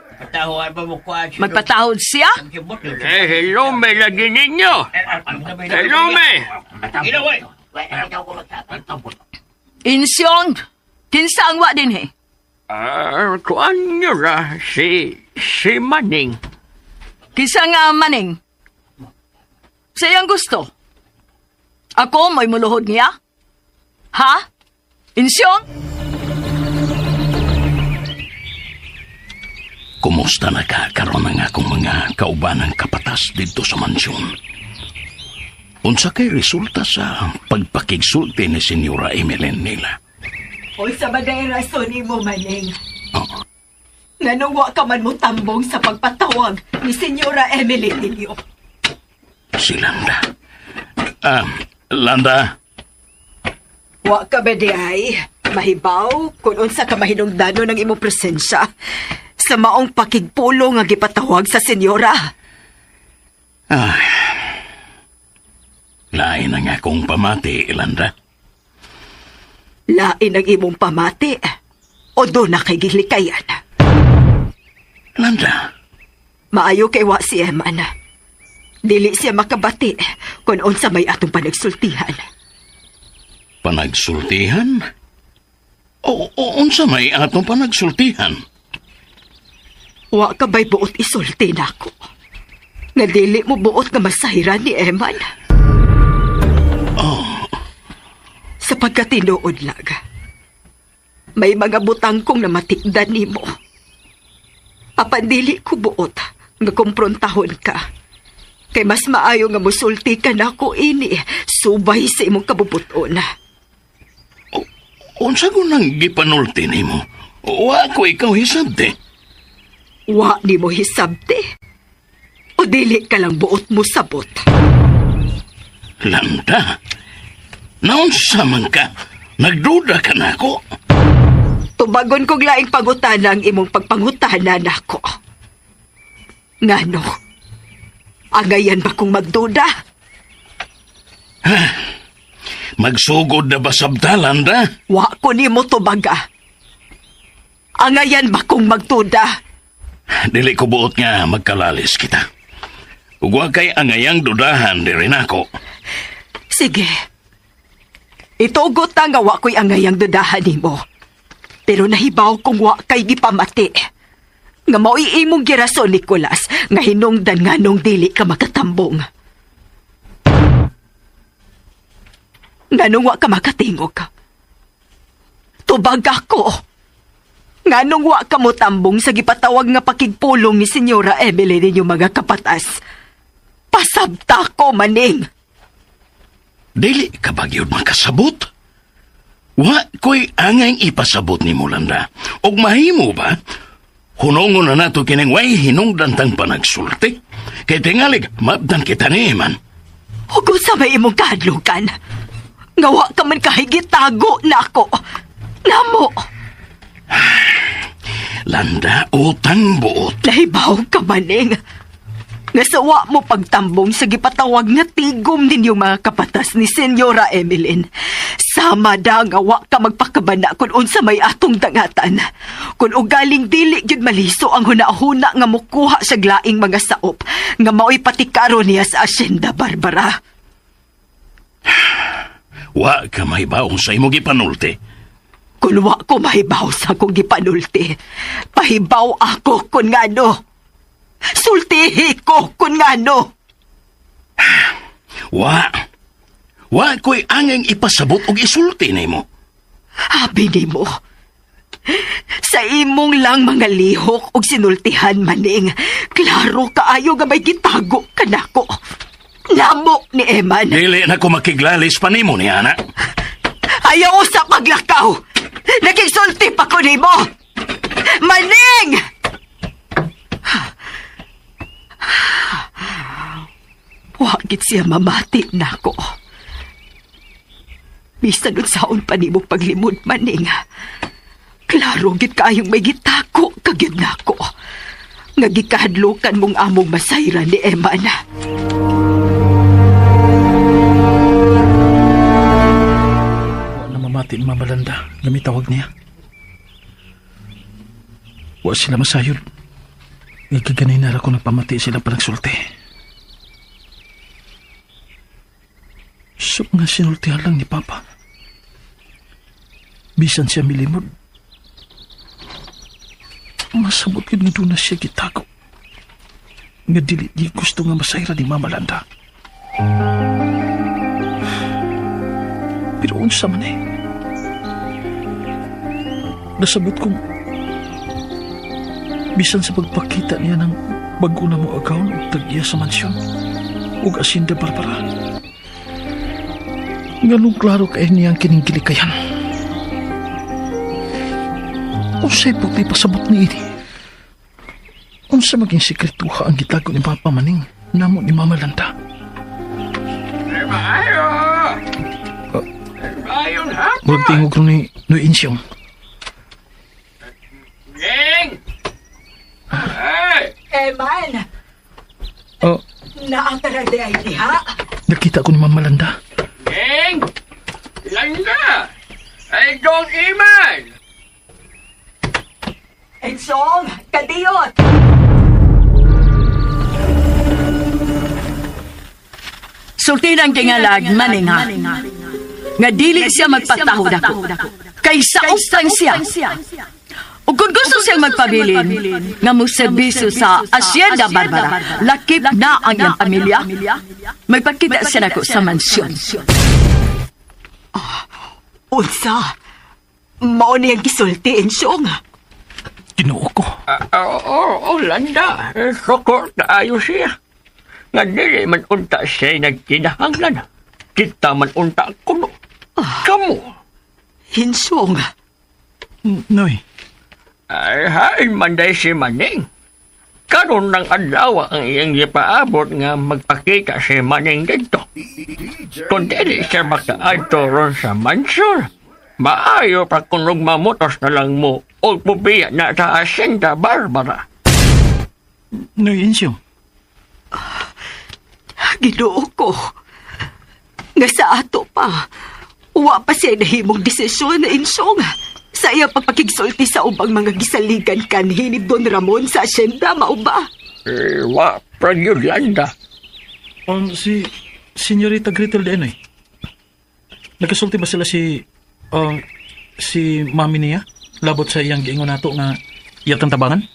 Magpatahod siya? Eh, hello, may lagi ninyo. Hello, may. Insyong, kinsa ang wa din he? Kuan nyo ra, si Maning. Kinsa nga Maning? Sa iyang gusto? Ako may muluhod niya? Ha? Insyong? Kumusta na ka karon ang akong mga kaubanang kapatas dito sa mansyon? Unsa kay resulta sa pagpakigsulti ni Senyora Emeline nila? Unsa ba dahil rason nimo, Maning? Oh. Nganong wa ka man mo tambong sa pagpatawag ni Senyora Emeline ninyo? Si Landa. Landa. Wa ka ba di ay mahibaw kung unsa ka mahinungdano ng imong presensya sa maong pakigpulo nga gipatawag sa senyora? Lain ang akong pamati, Landa. Lain ang imong pamati? O doon na kay gilikayan? Landa. Maayo kay wa si Eman. Dili siya makabati kung unsa may atong panagsultihan. Panagsultihan? O unsa may atong panagsultihan? Wa ka ba'y buot isulti nako? Nga dili mo buot nga masahiran ni Eman? Oh. Sapagkat tinuod lang, may mga butang kong namatikdan nimo. Apan dili ko buot nga kumprontahon ka. Kay mas maayo nga musulti ka nako ini, subay sa imong kabubuton. Unsa ko nang gipanulti nimo? Wa ko ikaw hisabte. Wa nimo hisabte? O dili ka lang buot mo sabot? Landa, naunsa man ka? Nagduda ka na ako? Tubagon kong laing pangutana ang imong pagpangutana nako. Ngano? Angayan ba kong magduda? Magsugod na ba sabta, Landa? Wa ko nimo tubaga. Angayan ba kong magduda? Dili ko buot nga magkalalis kita. Ug wa kay angayang dudahan diri nako. Sige. Itugot ta nga wa ko'y angayang dudahan nimo. Pero nahibaw kong wa kay gipamati. Nga mao'y imong girason, Nicolas, nga hinungdan nga nung dili ka makatambong. Nganong wa ka makatingog? Tubag ako. Nganong wa ka motambong sa gipatawag nga pakigpulong ni Senyora Emily ninyo mga kapatas. Pasabta ko, Maning. Dili ka ba gyud makasabot? Wa ko'y angay ipasabot ni Mulanda. Og mahimo ba? Hunongon na nato kining way hinungdan tang panagsulti. Kay tingalig, mabdan kita ni man. Huwag sa may imong kahadlukan. Nga wa ka man kahigitago na ako. Namo. Landa, utang buot. Nahibaw ka, Maning. Nasawa mo pagtambong sa gipatawag nga tigom ninyong mga kapatas ni Senyora Emeline. Sama da nga wa ka magpakabana kung unsa may atong dangatan. Kung ugaling dili gyud maliso ang hunahuna nga mukuha sa glaing mga saop nga mao'y patikaro niya sa Asyenda Barbara. Wa ka mahibaw sa imong gipanulti. Kung wa ko mahibaw sa akong gipanulti, pahibaw ako kung ngano. Sultihi ko kung ngano. Wa. Wa ko'y angeng ipasabot og isulti nimo. Abi nimo. Sa imong lang mga lihok og sinultihan, Maning, klaro kaayo nga may gitago kanako. Namo ni Eman. Dili na ko makiglalis pa nimo ni ana. Ayaw sa paglakaw. Nagigsulti pa ko nimo. Maning! Wagit siya mamati nako. Bisan unsaon pa nimo paglimod, Maning. Klaro gid kaayong may gitako kagyud nako. Nga gikahadlukan mong among masayra ni Eman. Wa na mamati ni Mama Landa nga mitawag niya. Wa sila masayod. Nga kaganina ra ko nagpamati sila panagsulti. Sa mga sinultihan lang ni Papa. Bisan siya milimod. Masabot yun nga doon na siya gitago. Nga dili di gusto nga masayra ni Mama Landa. Pero unsa man eh. Nasabot kong bisan sa pagpakita niya ng bago na mo account o tag-iya sa mansyon ug Hacienda Barbara. Nganong klaro kay niyang kining gilikayan. Unsay puti pasabot ni ini? Unsa maging sekretuha ang gitago ni Papa Maning namo ni Mama Landa? Maayo! Maayong hapon! Murag tingog ron ni Noy Insyong. Ning! Hey! Eman! Oh. Naakara di ay diha. Nakita ko ni Mama Landa. Ning! Landa! Ay, Dong Iman! Ensong! Kadiyot! Sulti ng tingalag, Maning ha. Nga dili siya magpatahod ako. Kay saop lang siya. O kung gusto siyang magpabilin, nga mo serbisyo sa Hacienda Barbara, lakip na ang iyang pamilya, magpakita siya nako sa mansyon. Unsa? Mao niyang gisulti, Ensyong. Ginoo ko. Oo, Landa. Sukor kaayo siya. Nga dili man unta siya nagkinahanglan. Kita man unta kuno. Kamu. Ensyong. Noy. Ay, hain man day si Maning. Karon ng adlaw ang iyang gipaabot nga magpakita si Maning dito. Kung dili siya makaadto ron sa mansyon, maayo pa kunog mamutos na lang mo o pubiya na sa Hacienda Barbara. Noy Insyong. Ginoo ko. Nga sa ato pa, wa pa siya nahimong desisyon na Insyong. Sa iya pagpakigsulti sa ubang mga gisaligan kanhi ni Don Ramon sa asyenda, mauba? Eh, wa pa yun, Landa. Si Senyorita Gretel de Enoy. Nagkasulti ba sila si mami niya? Labot sa iyang giingon nato nga iyatang tabangan?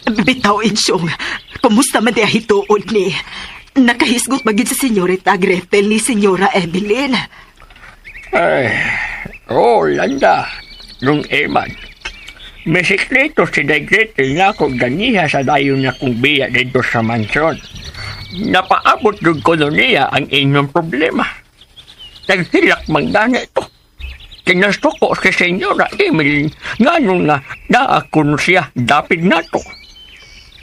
Bitaw, Insyong. Kumusta man diya hituon ni? Nakahisgot magid sa Senyorita Gretel ni Senyora Emeline. Ay, oh, Landa, nung Eman. May sikreto si Gretel na ako ganiha sa dayon na kong biya dito sa mansyon. Napaabot doon ko niya ang inyong problema. Naghilak man gana ito. Kinasuko si Senyora Emeline nga nung na naakon siya dapit na to.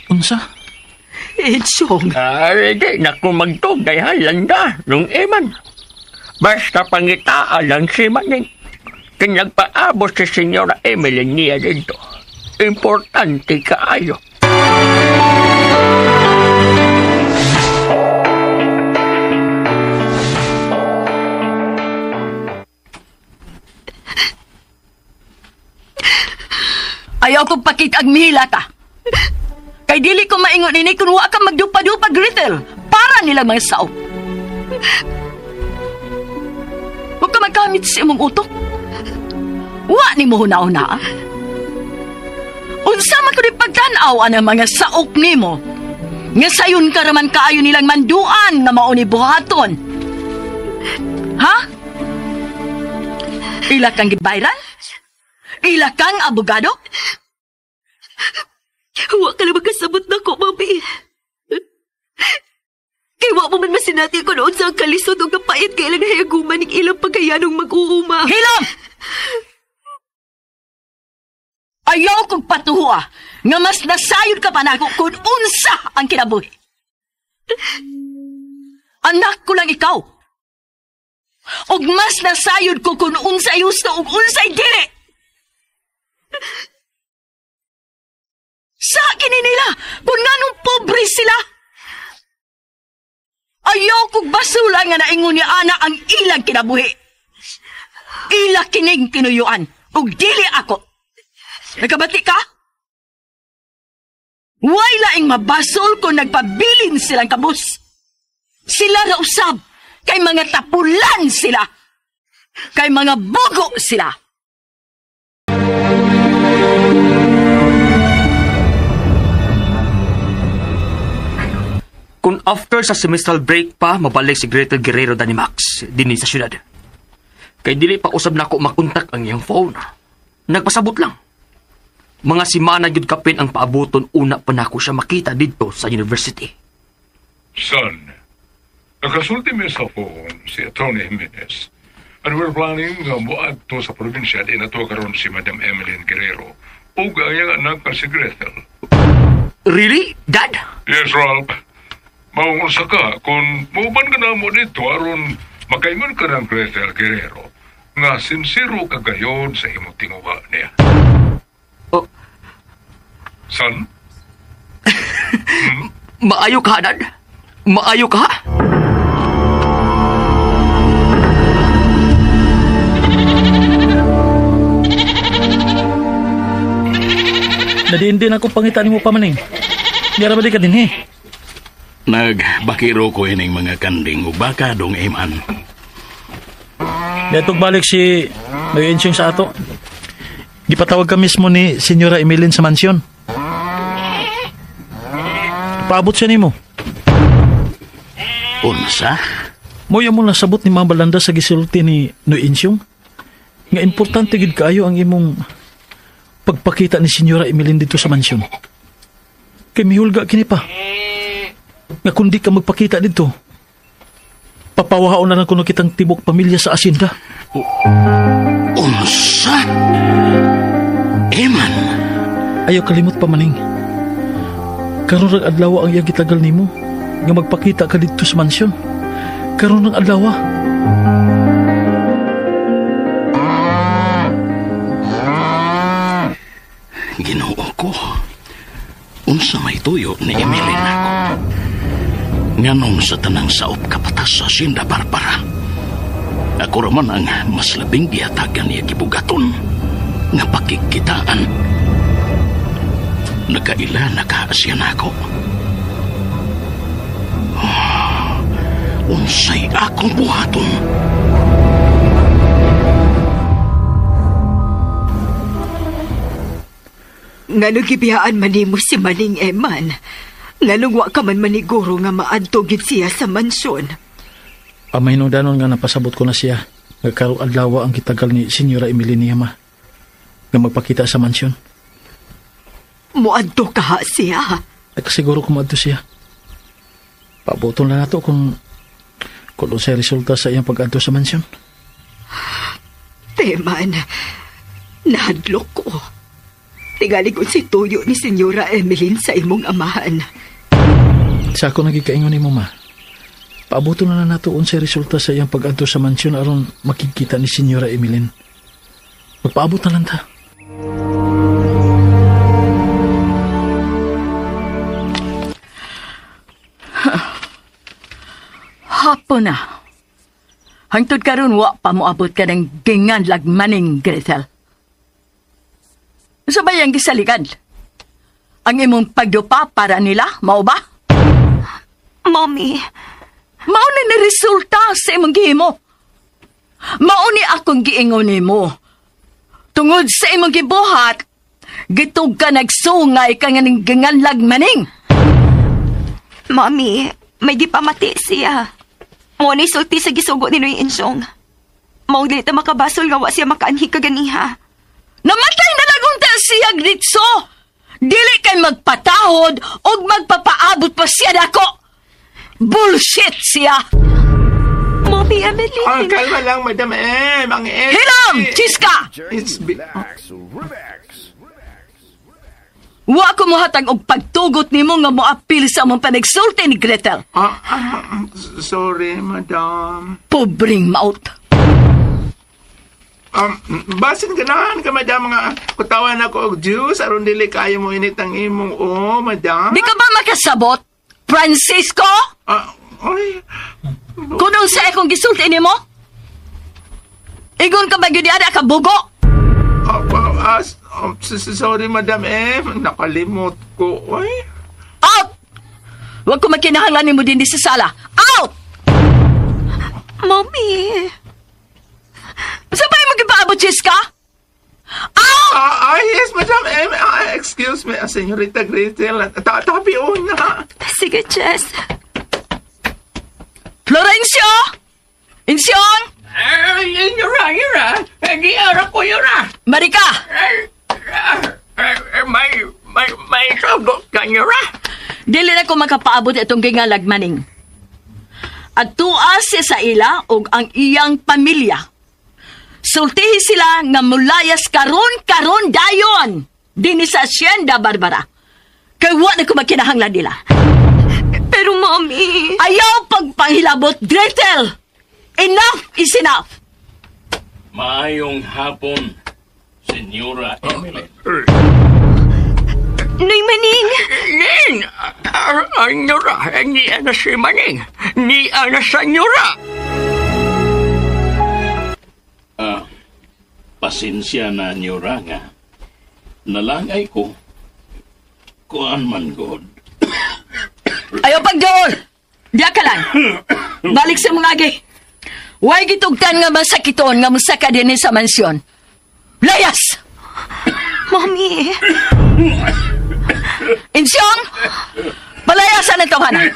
Unsa? Ensyong. Ay, di na ko magtugay ha, Landa, nung Eman. Basta pangitaan lang si Maning. Kinagpaabot si Senyora Emeline niya dito. Importante kaayo. Ayaw kong pakita ang mihila ka. Kay dili ko maingon ini kung wa ka magdupa-dupa, Gretel. Para nila mga saop. Huwag ka magkamit sa imong utok. Wa ni mo huna-huna. Unsa man ko ni pagtan-aw ang mga saok nimo. Nga sayon ka raman kaayo nilang manduan nga mao ni buhaton. Ha? Ila kang gibayran? Ila kang abogado? Wa ka lang magkasabot na ko, mami. Kay wa mo man masinati ko noon sa kalisod o kapait kay ilang hayaguman ning ilang pagkayanong mag-uuma. Hilom! Ayaw kong patuhua nga mas nasayod ka pa nako kung unsa ang kinabuhi. Anak ko lang ikaw. Og mas nasayod ko kung unsay husto ug unsay dili. Sa kini nila, kung nganong pobre sila. Ayaw kog basula nga naingon ni ana ang ilang kinabuhi. Ila kining tinuyuan, ug dili ako. Nagkabati ka? Way laing mabasol kung nagpabilin silang kabus. Sila ra usab, kay mga tapulan sila. Kay mga bugo sila. Kung after sa semestral break pa, mabalik si Gretel Guerrero dani Max, dinhi sa syudad. Kay dili pa usab nako makontak ang iyang phone. Nagpasabot lang. Mga simana gyud kapin ang paabuton una pa nako siya makita didto sa university. Son, nakasulti mi sa phone si Atty. Jimenez. And we're planning nga moadto sa probinsya di nato karon si Madam Emeline Guerrero ug ang iyang anak nga si Gretel. Really, Dad? Yes, Ralph. Maunsa ka kung muuban ka na mo dito aron makaingon ka ng Gretel Guerrero nga sinsero ka gayon sa imong tinguha niya. Oh. Son? Maayo ka, Dad? Maayo ka? Nadiin din ako pangitan mo pa maning. Di ara ba di ka din eh? Nagbakiro ko ining mga kanding ug baka dong iman. Daytog balik si Noy Ensyong sa ato. Gipatawag ka mismo ni Senyora Emeline sa mansyon. Paabot siya nimo. Unsa? Moya mo nasabot ni Mama Balanda sa gisulti ni Noy Ensyong. Nga importante gid kaayo ang imong pagpakita ni Senyora Emeline dito sa mansyon. Kay mihulga kini pa. Nga kundi ka magpakita dito, papawahaon na lang kuno kitang tibok pamilya sa asinda. Unsa? Eman? Ayaw kalimot pa maning. Karon rang adlaw ang iyang gitagal nimo nga magpakita ka dito sa mansyon. Karon rang adlaw. Ginoo ko. Unsa may tuyo ni Emeline ako? Nganong sa tanang saop kapatas sa Hacienda Barbara. Ako raman ang mas labing gihatagan niya gibugaton nga pakikitaan. Nagkaila nakaasya na ako. Oh, unsay akong buhaton. Nganong gibiyaan man nimo si Maning Eman? Nganong wa ka man maniguro nga maadto gid siya sa mansyon? Ang mahinungdanon nga napasabot ko na siya nga karong adlaw ang gitagal ni Senyora Emeline niya ma nga magpakita sa mansyon. Moadto ka ha siya? Ay kasiguro kung moadto siya. Pabuton lang nato kung unsay resulta sa iyang pag-adto sa mansyon. Teman, nahadlok ko. Tingali kung si tuyo ni Senyora Emeline sa imong amahan. Sa ako nagikaingon ni mo, ma. Paabuto na lang nato unsay resulta sa iyang pag-adto sa mansyon aron makikita ni Senyora Emeline. Magpaabot na lang ta. Hapon na. Hangtod karon wa pa moabot ka ng gingan lagmaning, Gretel. Sa bayang gisalikan? Ang imong pagdupa para nila, mao ba? Mommy. Mao ni ni resulta sa imong gihimo. Mao ni akong giingon nimo. Tungod sa imong gibuhat, gitug ka nagsungay ka nga ning ginganlag maning. Mommy, may gipamati siya. Mo ni sulti sa gisugo ni Noy Ensyong. Mao dili ta makabasol nga wa siya makaanhi kaganiha. Namatay na lang unta siya ditso. Dili kay magpatahod og magpapaabot pa siya dako. Bullshit siya. Mommy Emeline. Ah, kalma lang, Madam M. Ang M. Hilam! Chiska! It's Wa ko mohatag og pagtugot nimo nga moapil sa among panigsulti ni Gretel. Sorry, Madam. Pobreng maot. Basin ganahan ka, madam, nga kutawan ako og juice aron dili kayo mo init ang imong o, madam. Di ka ba makasabot, Francisco? Ay. Kung sa akong gisulti nimo? Igon ka ba gyud ada ka bugo? Sorry, Madam M. Nakalimot ko. Ay. Out! Huwag ko makinahanglan nimo din sa sala. Out! Mommy! Sabay mo gipaabot, Cheska? Out! Yes, Madam M. Excuse me, Señorita Gretel. Tabi una. Sige, Chess. Florencio! Insion! Yura, yura. Di ara ko, yura. Marika! May sugo ka, yura. Dili na ko makapaabot itong gingalag, maning. At tuas siya sa ila og ang iyang pamilya. Sultihi sila nga mulayas karon-karon dayon dinhi sa Hacienda Barbara. Kay wa na ko makinahanglan nila. Pero mommy... Ayaw pagpanghilabot, Gretel! Enough is enough! Maayong hapon, Senyora Emily. Noy Maning! Ning! Nyura, ni ana si Maning. Ni ana sa Nyura. Pasensya na, Nyura nga. Nalangay ko. Kuan man god. Ayaw pagdool! Diya ka lang. Balik sa mga agi. Way gitugtan nga masakiton nga musaka din sa mansyon. Layas! Mommy! Insyong! Palayasan ang tawhana.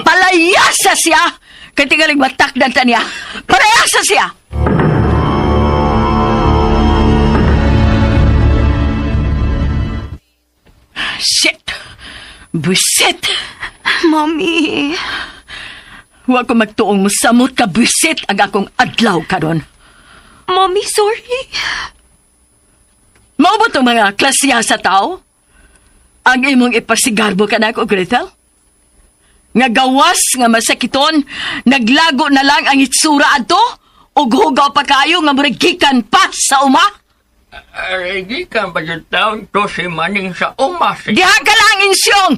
Palayasa siya! Kay tingaling matakdan ta niya. Palayasa siya! Shit! Buisit! Mommy! Huwag ko magtuong musamot ka, buisit ang akong adlaw karon. Mommy, sorry. Maubot ang mga klasiya sa tao? Ang imong ipasigarbo ka na ako, Gretel? Nga gawas nga masakiton, naglago na lang ang itsura adto, ug hugaw pa kayo nga murag gikan pa sa uma? Gikan pa sa taon to si Maning sa uma. Diha ka lang, insyong!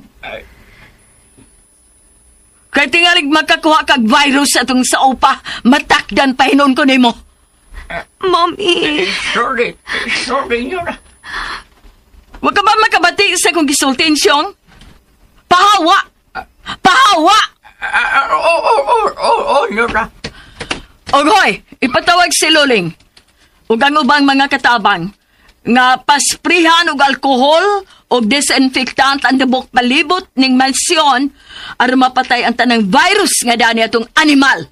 Kay tingalig makakuha kag virus atong sa upa, matakdan pa hinon ko nimo. Mommy! Sorry, sorry, Nyura. Huwag ka ba makabati sa kong gisulti, insyong? Pahawa! Pahawa! Oo, Nyura. Ogoy, ipatawag si Luling. Ug ang ubang mga katabang nga pasprihan og alkohol og disinfectant ang debok palibot ning mansyon aron mapatay ang tanang virus nga dani atong animal.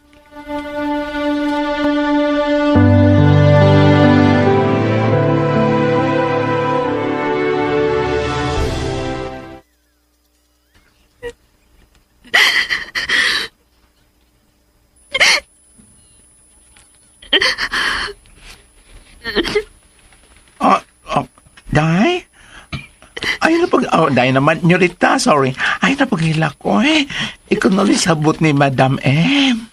Day? Ay na pag... Oh, day naman, Nyorita, sorry. Ay na paghilak ko eh. Ikaw na sabot ni Madam M.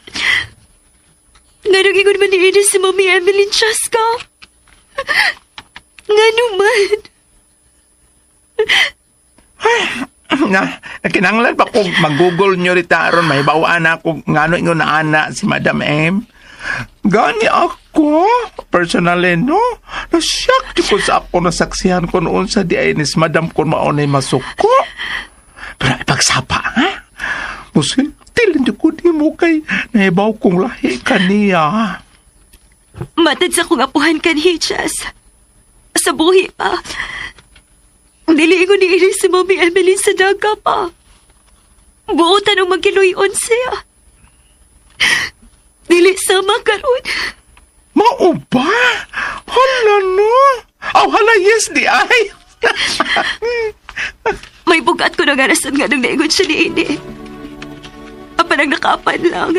Nganong ingon man ni Ines si Mommy Emily Cheska? Ngano man? Ay, na, kinanglan pa kung mag-google Nyorita aron may bawaan ako ngano ingon na ana si Madam M. Gani ako, personally, no? Nasyak di ko sa ako nasaksihan ko noon sa di ay nis madam ko maunay masuko. Pero ipagsapa, ha? Musintil, hindi ko di mo kay naibaw kong lahi kaniya. Matad sa kong apuhan kanhi, Chess. Sa buhi pa. Dili ko ni Iris si Mommy Emily sa daga pa. Buotan ang magkiluyon siya. Dili sama karon. Mao ba? Hala no. Aw, hala yes di ay. May bugat ko na nga rason nga nung naingon siya ni Ini. Apan ang nakaapan lang.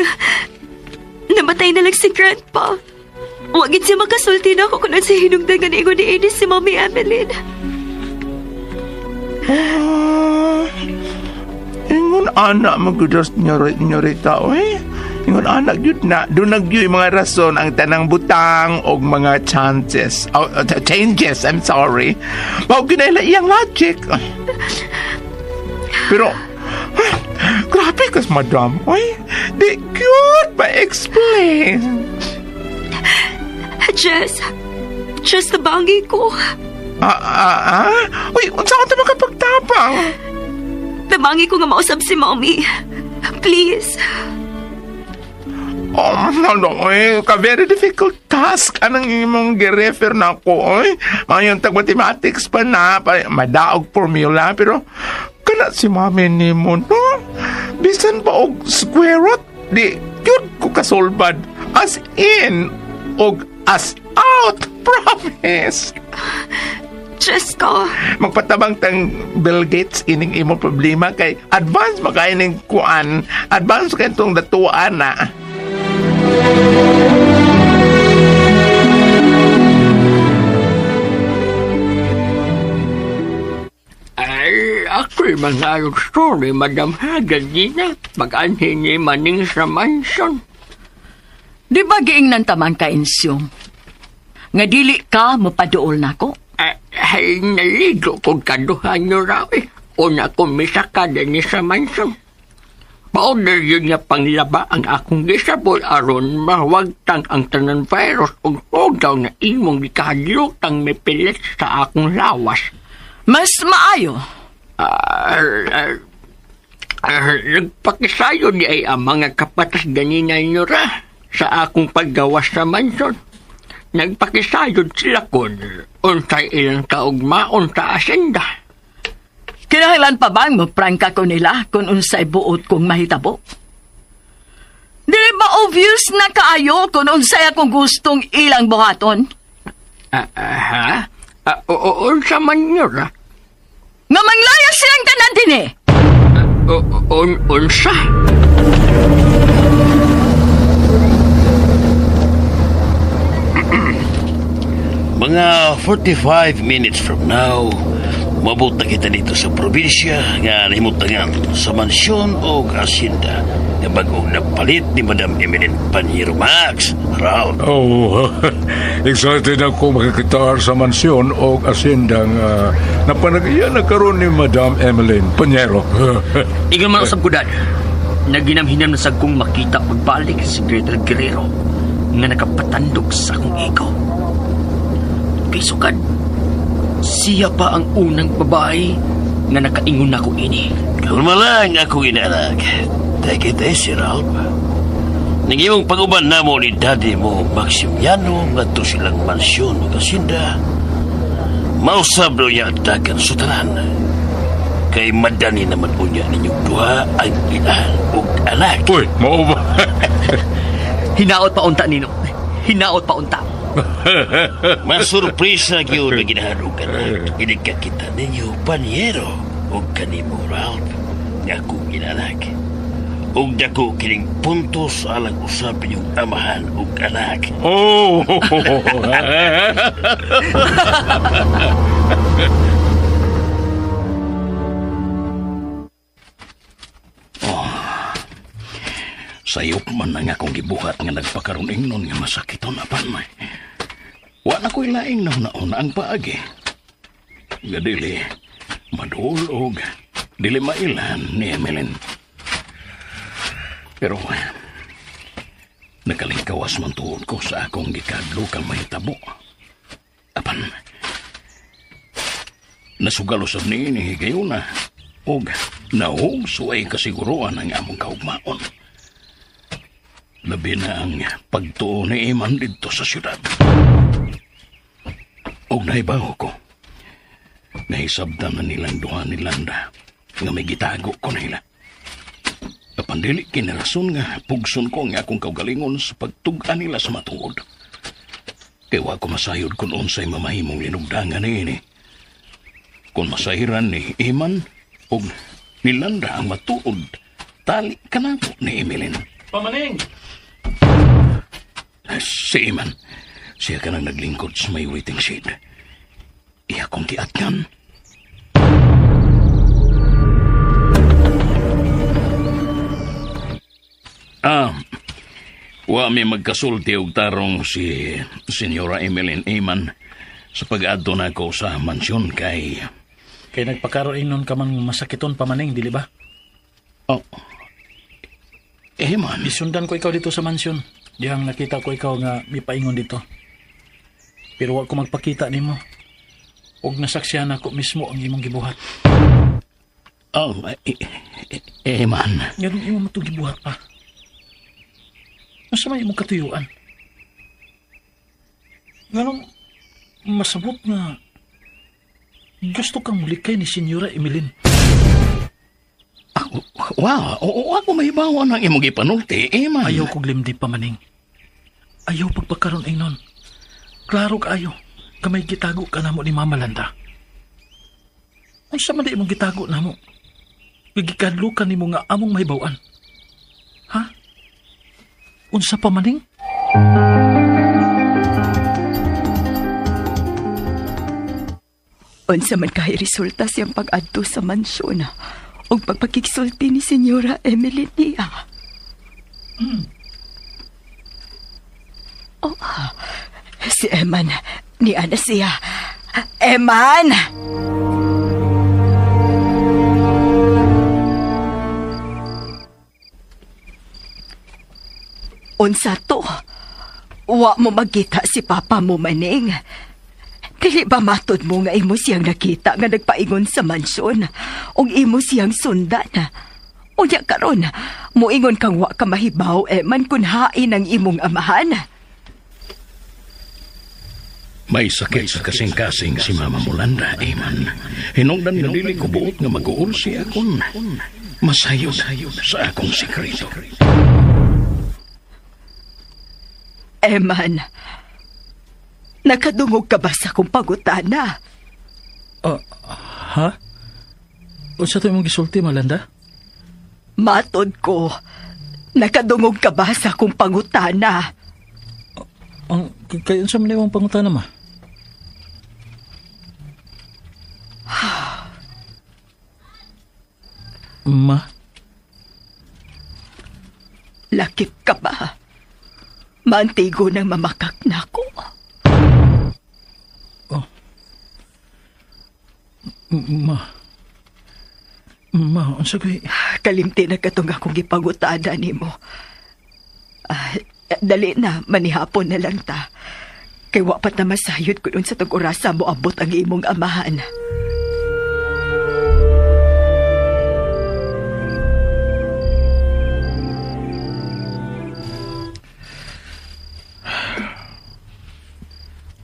Namatay na lang si Grandpa. Wagin siya makasulti na ako kung sa hinungdan nga naingon ni Ini si Mommy Emeline. Ingon ana magudas nyorita, oy. Ingon anak yun na, doon nagyoy mga rason ang tanang butang og mga chances. Oh, changes, I'm sorry. Mao ginayla iyang logic. Pero, grabe kas madam. Oy, di cute pa-explain. Jess, Jess, tabangi ko. Uy, unsa ka makapagtabang? Tabangi ko nga mausab si Mommy. Please. Oh, no, eh, ka very difficult task anang imong gi-refer na ako, oy. Mga yung tag-mathematics pa na, pa, madaog formula, pero kana si mami ni mo, no? Bisan pa og square root, di, cute ko kasulbad. As in, og as out, promise. Diyos ko. Magpatabang tang Bill Gates ining imo problema kay advance makaining kuan, advance kay itong datuan na. Ay, ako'y mga story, Madam Hagan, di na. Mag-anhin ni Maning sa mansion. Di ba giingnan tamang ka-insyong? Nga dili ka mapaduol na ko? Ay, naligo kong kaduhan nyo raw eh. Una ko misaka din sa mansion. Pa-order yun nga panglaba ang akong gisabol aron mawagtang ang tanan virus ug hugaw na imong gikahadlokang mipilit sa akong lawas. Mas maayo. Nagpakisayo di ay ang mga kapatas ganina nyo ra sa akong paggawas sa mansyon. Nagpakisayod sila kun unsay ilang kaugmaon sa asyenda. Kinahanglan pa bang maprangka ko nila kung unsay buot kong mahitabo? Dili ba obvious na kaayo kung unsay akong gustong ilang buhaton? Ha? Unsa man yun, ha? Nga manglayas silang tanan din eh! Unsa? Mga 45 minutes from now, mabot na kita dito sa probinsya nga nahimutangan sa mansyon o asyenda nga bagong napalit ni Madam Emeline Panyero Max. Raul. Oh, excited ako makikita sa mansyon o asyenda nga napanag-iya na karon ni Madam Emeline Panyero. Ingon man usab ko, Dad. Naginamhinam na sa kong makita pagbalik si Gretel Guerrero nga nakapatandog sa akong ego. Kay sukad, siya pa ang unang babae nga nakaingon na ko ini. Kalma lang akong inaanak. Take it easy, Ralph. Nangimong pag-uban na mo ni daddy mo, Maximiano, ngadto silang mansyon o kasinda. Mausab daw niya ang dagan sutaran. Kay madani naman unya ninyong duha ang inahan og anak. Uy, mao ba? Hinaot pa unta, Nino. Hinaot pa unta. Masurpresa gyud ang ginahan og anak. Inikakita ninyo, Panyero, og kanimo, Ralph, nga akong inanak. Og dako kining puntos alang usap inyong amahan og anak. Oh! Oh, sayop man ang akong gibuhat nga nagpakaroon ingnon nga masakiton apan may. Wa na ko'y laing nauna-una ang paagi. Nga dili, maduol og dili mailan ni Emeline. Pero nakalingkawas man tuod ko sa akong gikadlokang mahitabo. Apan, nasugalo sab niini higayuna og naog suway kasiguruan ang among kaugmaon. Labi na ang pagtuo ni Iman didto sa syudad. Og naibaw ko, nahisabdan na nilang duha ni Landa nga may gitago ko nila. Apan dili kinarason nga pugson ko ang akong kaugalingon sa pagtug-an nila sa matuod. Kay wa ko masayod kung unsay mamahimong linugdangan niini. Kung masahiran ni Iman og ni Landa ang matuod, tali kanako ni Emeline. Pamaning! Si Iman, siya ka nang naglingkod sa may waiting shed. Iya kong kiatkan. Wa mi magkasulti og tarong si Senyora Emeline Eman sa pag-adto nako sa mansyon kay... Kay nagpakaroon nun ka man masakiton pa maning, dili ba? Oh. Eman. Isundan ko ikaw dito sa mansyon. Dihang nakita ko ikaw nga mipaingon dito. Pero wa ko magpakita nimo. Og nasaksihan ako mismo ang imong gibuhat. Oh, Eman. Nganong imo man itong gibuhat pa? Unsa may imong katuyuan? Nganong masabot nga gusto kang mulikay ni Senyora Emeline? Wow, oo, ako may bawa ng imong gipanulti, Eman. Ayaw kog limdi pa, maning. Ayaw pagpakaroon ay nun. Klaro kaayo, kamay gitago ka namo ni Mama Landa. Unsa man di imong gitago namo? Gigikadlukan nimo nga among mahibaw-an. Ha? Unsa pa maning? Unsa man kay resulta siyang pag-adto sa mansyon ug pagpakigsulti ni Senyora Emeline niya. Oh, si Eman, niya na siya. Eman! Unsa to? Wa mo magkita si Papa mo, Maning. Dili ba matod mo nga imo siyang nakita nga nagpaingon sa mansyon ug imo siyang sundan? Unya karon, moingon kang wa ka mahibaw, Eman, kun hain ang imong amahan. May sakit sa kasing-kasing si Mama Mulanda, Eman. Hinungdan nga dili ko buot nga mag-uol siya kun masayod sa akong sekreto. Eman, nakadungog ka ba sa akong pangutana? Ha? Unsa to imong gisulti, Malanda? Matod ko, nakadungog ka ba sa akong pangutana? Ang kay unsa man imong pangutana, ma? Ma? Lakip ka ba? Mantigo ng mamakak na ako. Oh. Ma. Ma, unsa kay... Kalimti na katong akong gipangutada nimo. Dali na, manihapon na lang ta. Kay wa pa ta masayod kun unsa tong orasa mo abot ang imong amahan.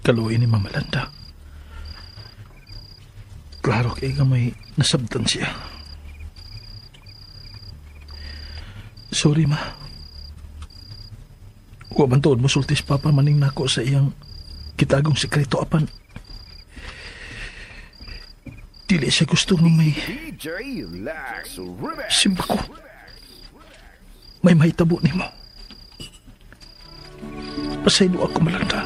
Kaluoy ni Mama Landa. Klaro kay nga may nasabtan siya. Sorry, ma. Wa man tuod mosultis Papa maning nako sa iyang kitagong sekreto apan. Dili siya gusto nga may simba ko. May mahitabo nimo. Pasaylo ako, Malanda.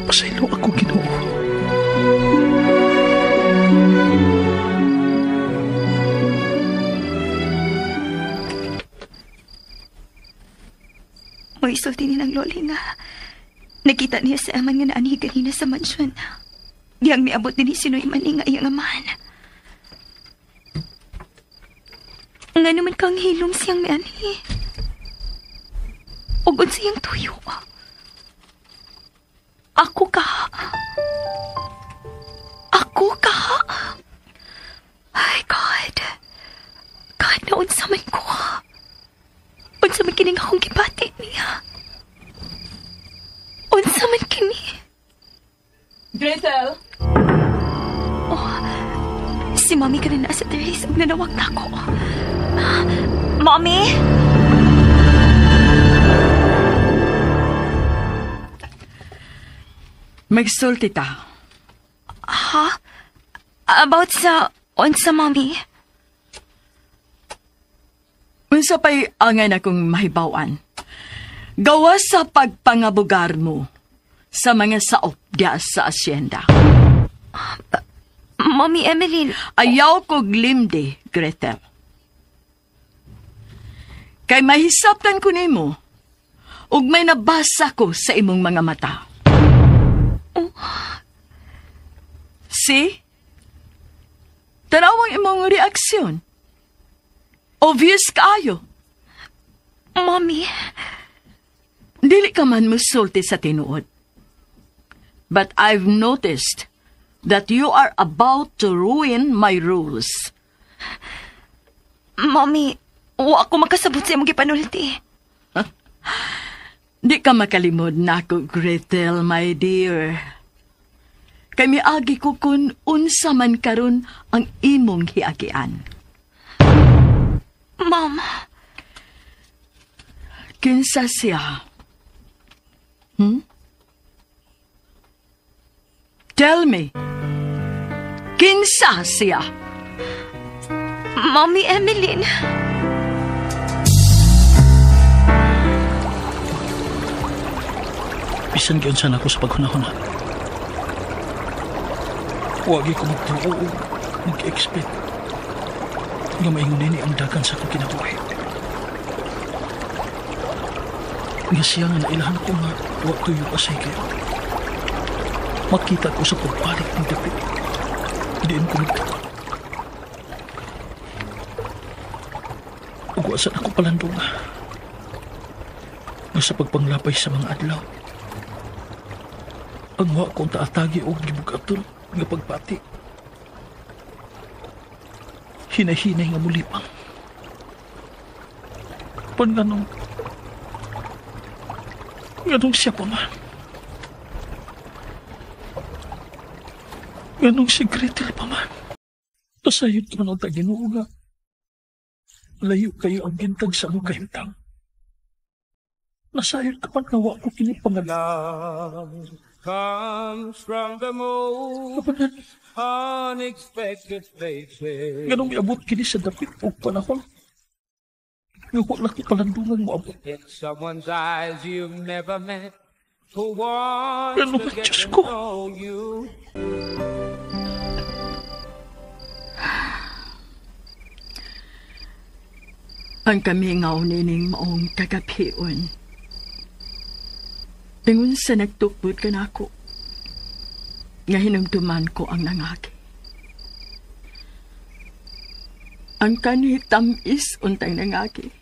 Pasaylo ako, Ginoo. Moisulti ni ng loli nga. Nakita niya sa aman nga naanhi ganina sa mansyon. Diyang miabot din ni Sinoy Maning nga iyang amahan. Nga naman kang hilom siyang mianhi. Ug unsa iyang tuyo. Ako ka. Ako ka. Ay, God. God, naunsa man ko. Unsa man kining akong gibati niya. Unsa man kini. Gretel! Oh, si Mommy ka na nasa terrace ug nanawag na ako. Mommy? Magsulti ta. Ha? About sa... Unsa, Mommy? Unsa pa'y angan akong mahibawan? Gawa sa pagpangabugar mo sa mga saop diya sa asyenda. Mommy Emeline... Ayaw kog limdi, Gretel. Kay mahisaptan ko nimo ug may nabasa ko sa imong mga mata. Oh. See? Tanawang imong reaksyon. Obvious kaayo. Mommy. Dili ka man musulti sa tinuod. But I've noticed that you are about to ruin my rules. Mommy, wa ako makasabot sa imong gipanulti. Di ka makalimod nako, Gretel, my dear. Kay miagi ko kun unsa man karon ang imong hiagian. Mom. Kinsa siya? Tell me. Kinsa siya? Mommy Emmeline. Bisan gyud sana ako sa paghunahuna. Wagi ko magtuo o mag-expect nga maingon nini ang dagan sa akong kinabuhi. Nga siya nga nailahan ko nga wa tuyo asay kayo. Makita ko sa pagbalik ng dapit. Diin ko nagtuo. Ug wa sad ako palandong nga sa pagpanglapay sa mga adlaw, ang wa kong taatagi og gibugaton nga pagpati. Hinay-hinay nga mulipang. Pan nganong siya pa man. Nganong si Gretel pa man. Pasayod ka man ang Ginoo nga layo kayo ang gintag sa among kahimtang. Nasayod ka man nga wa ko kini pangalan. Comes from the most unexpected places. Nganong iabot kini sa dapit og panahon nga wa lang palandungan mo abot. In someone's eyes you've never met, who wants Ganun to ba, get Diyos to ko? know you. Ang kamingaw nining maong kagapion. Ingon sa nagtukbod ka nako, nga hinumduman ko ang nangagi. Ang kanhi tamis untang nangagi.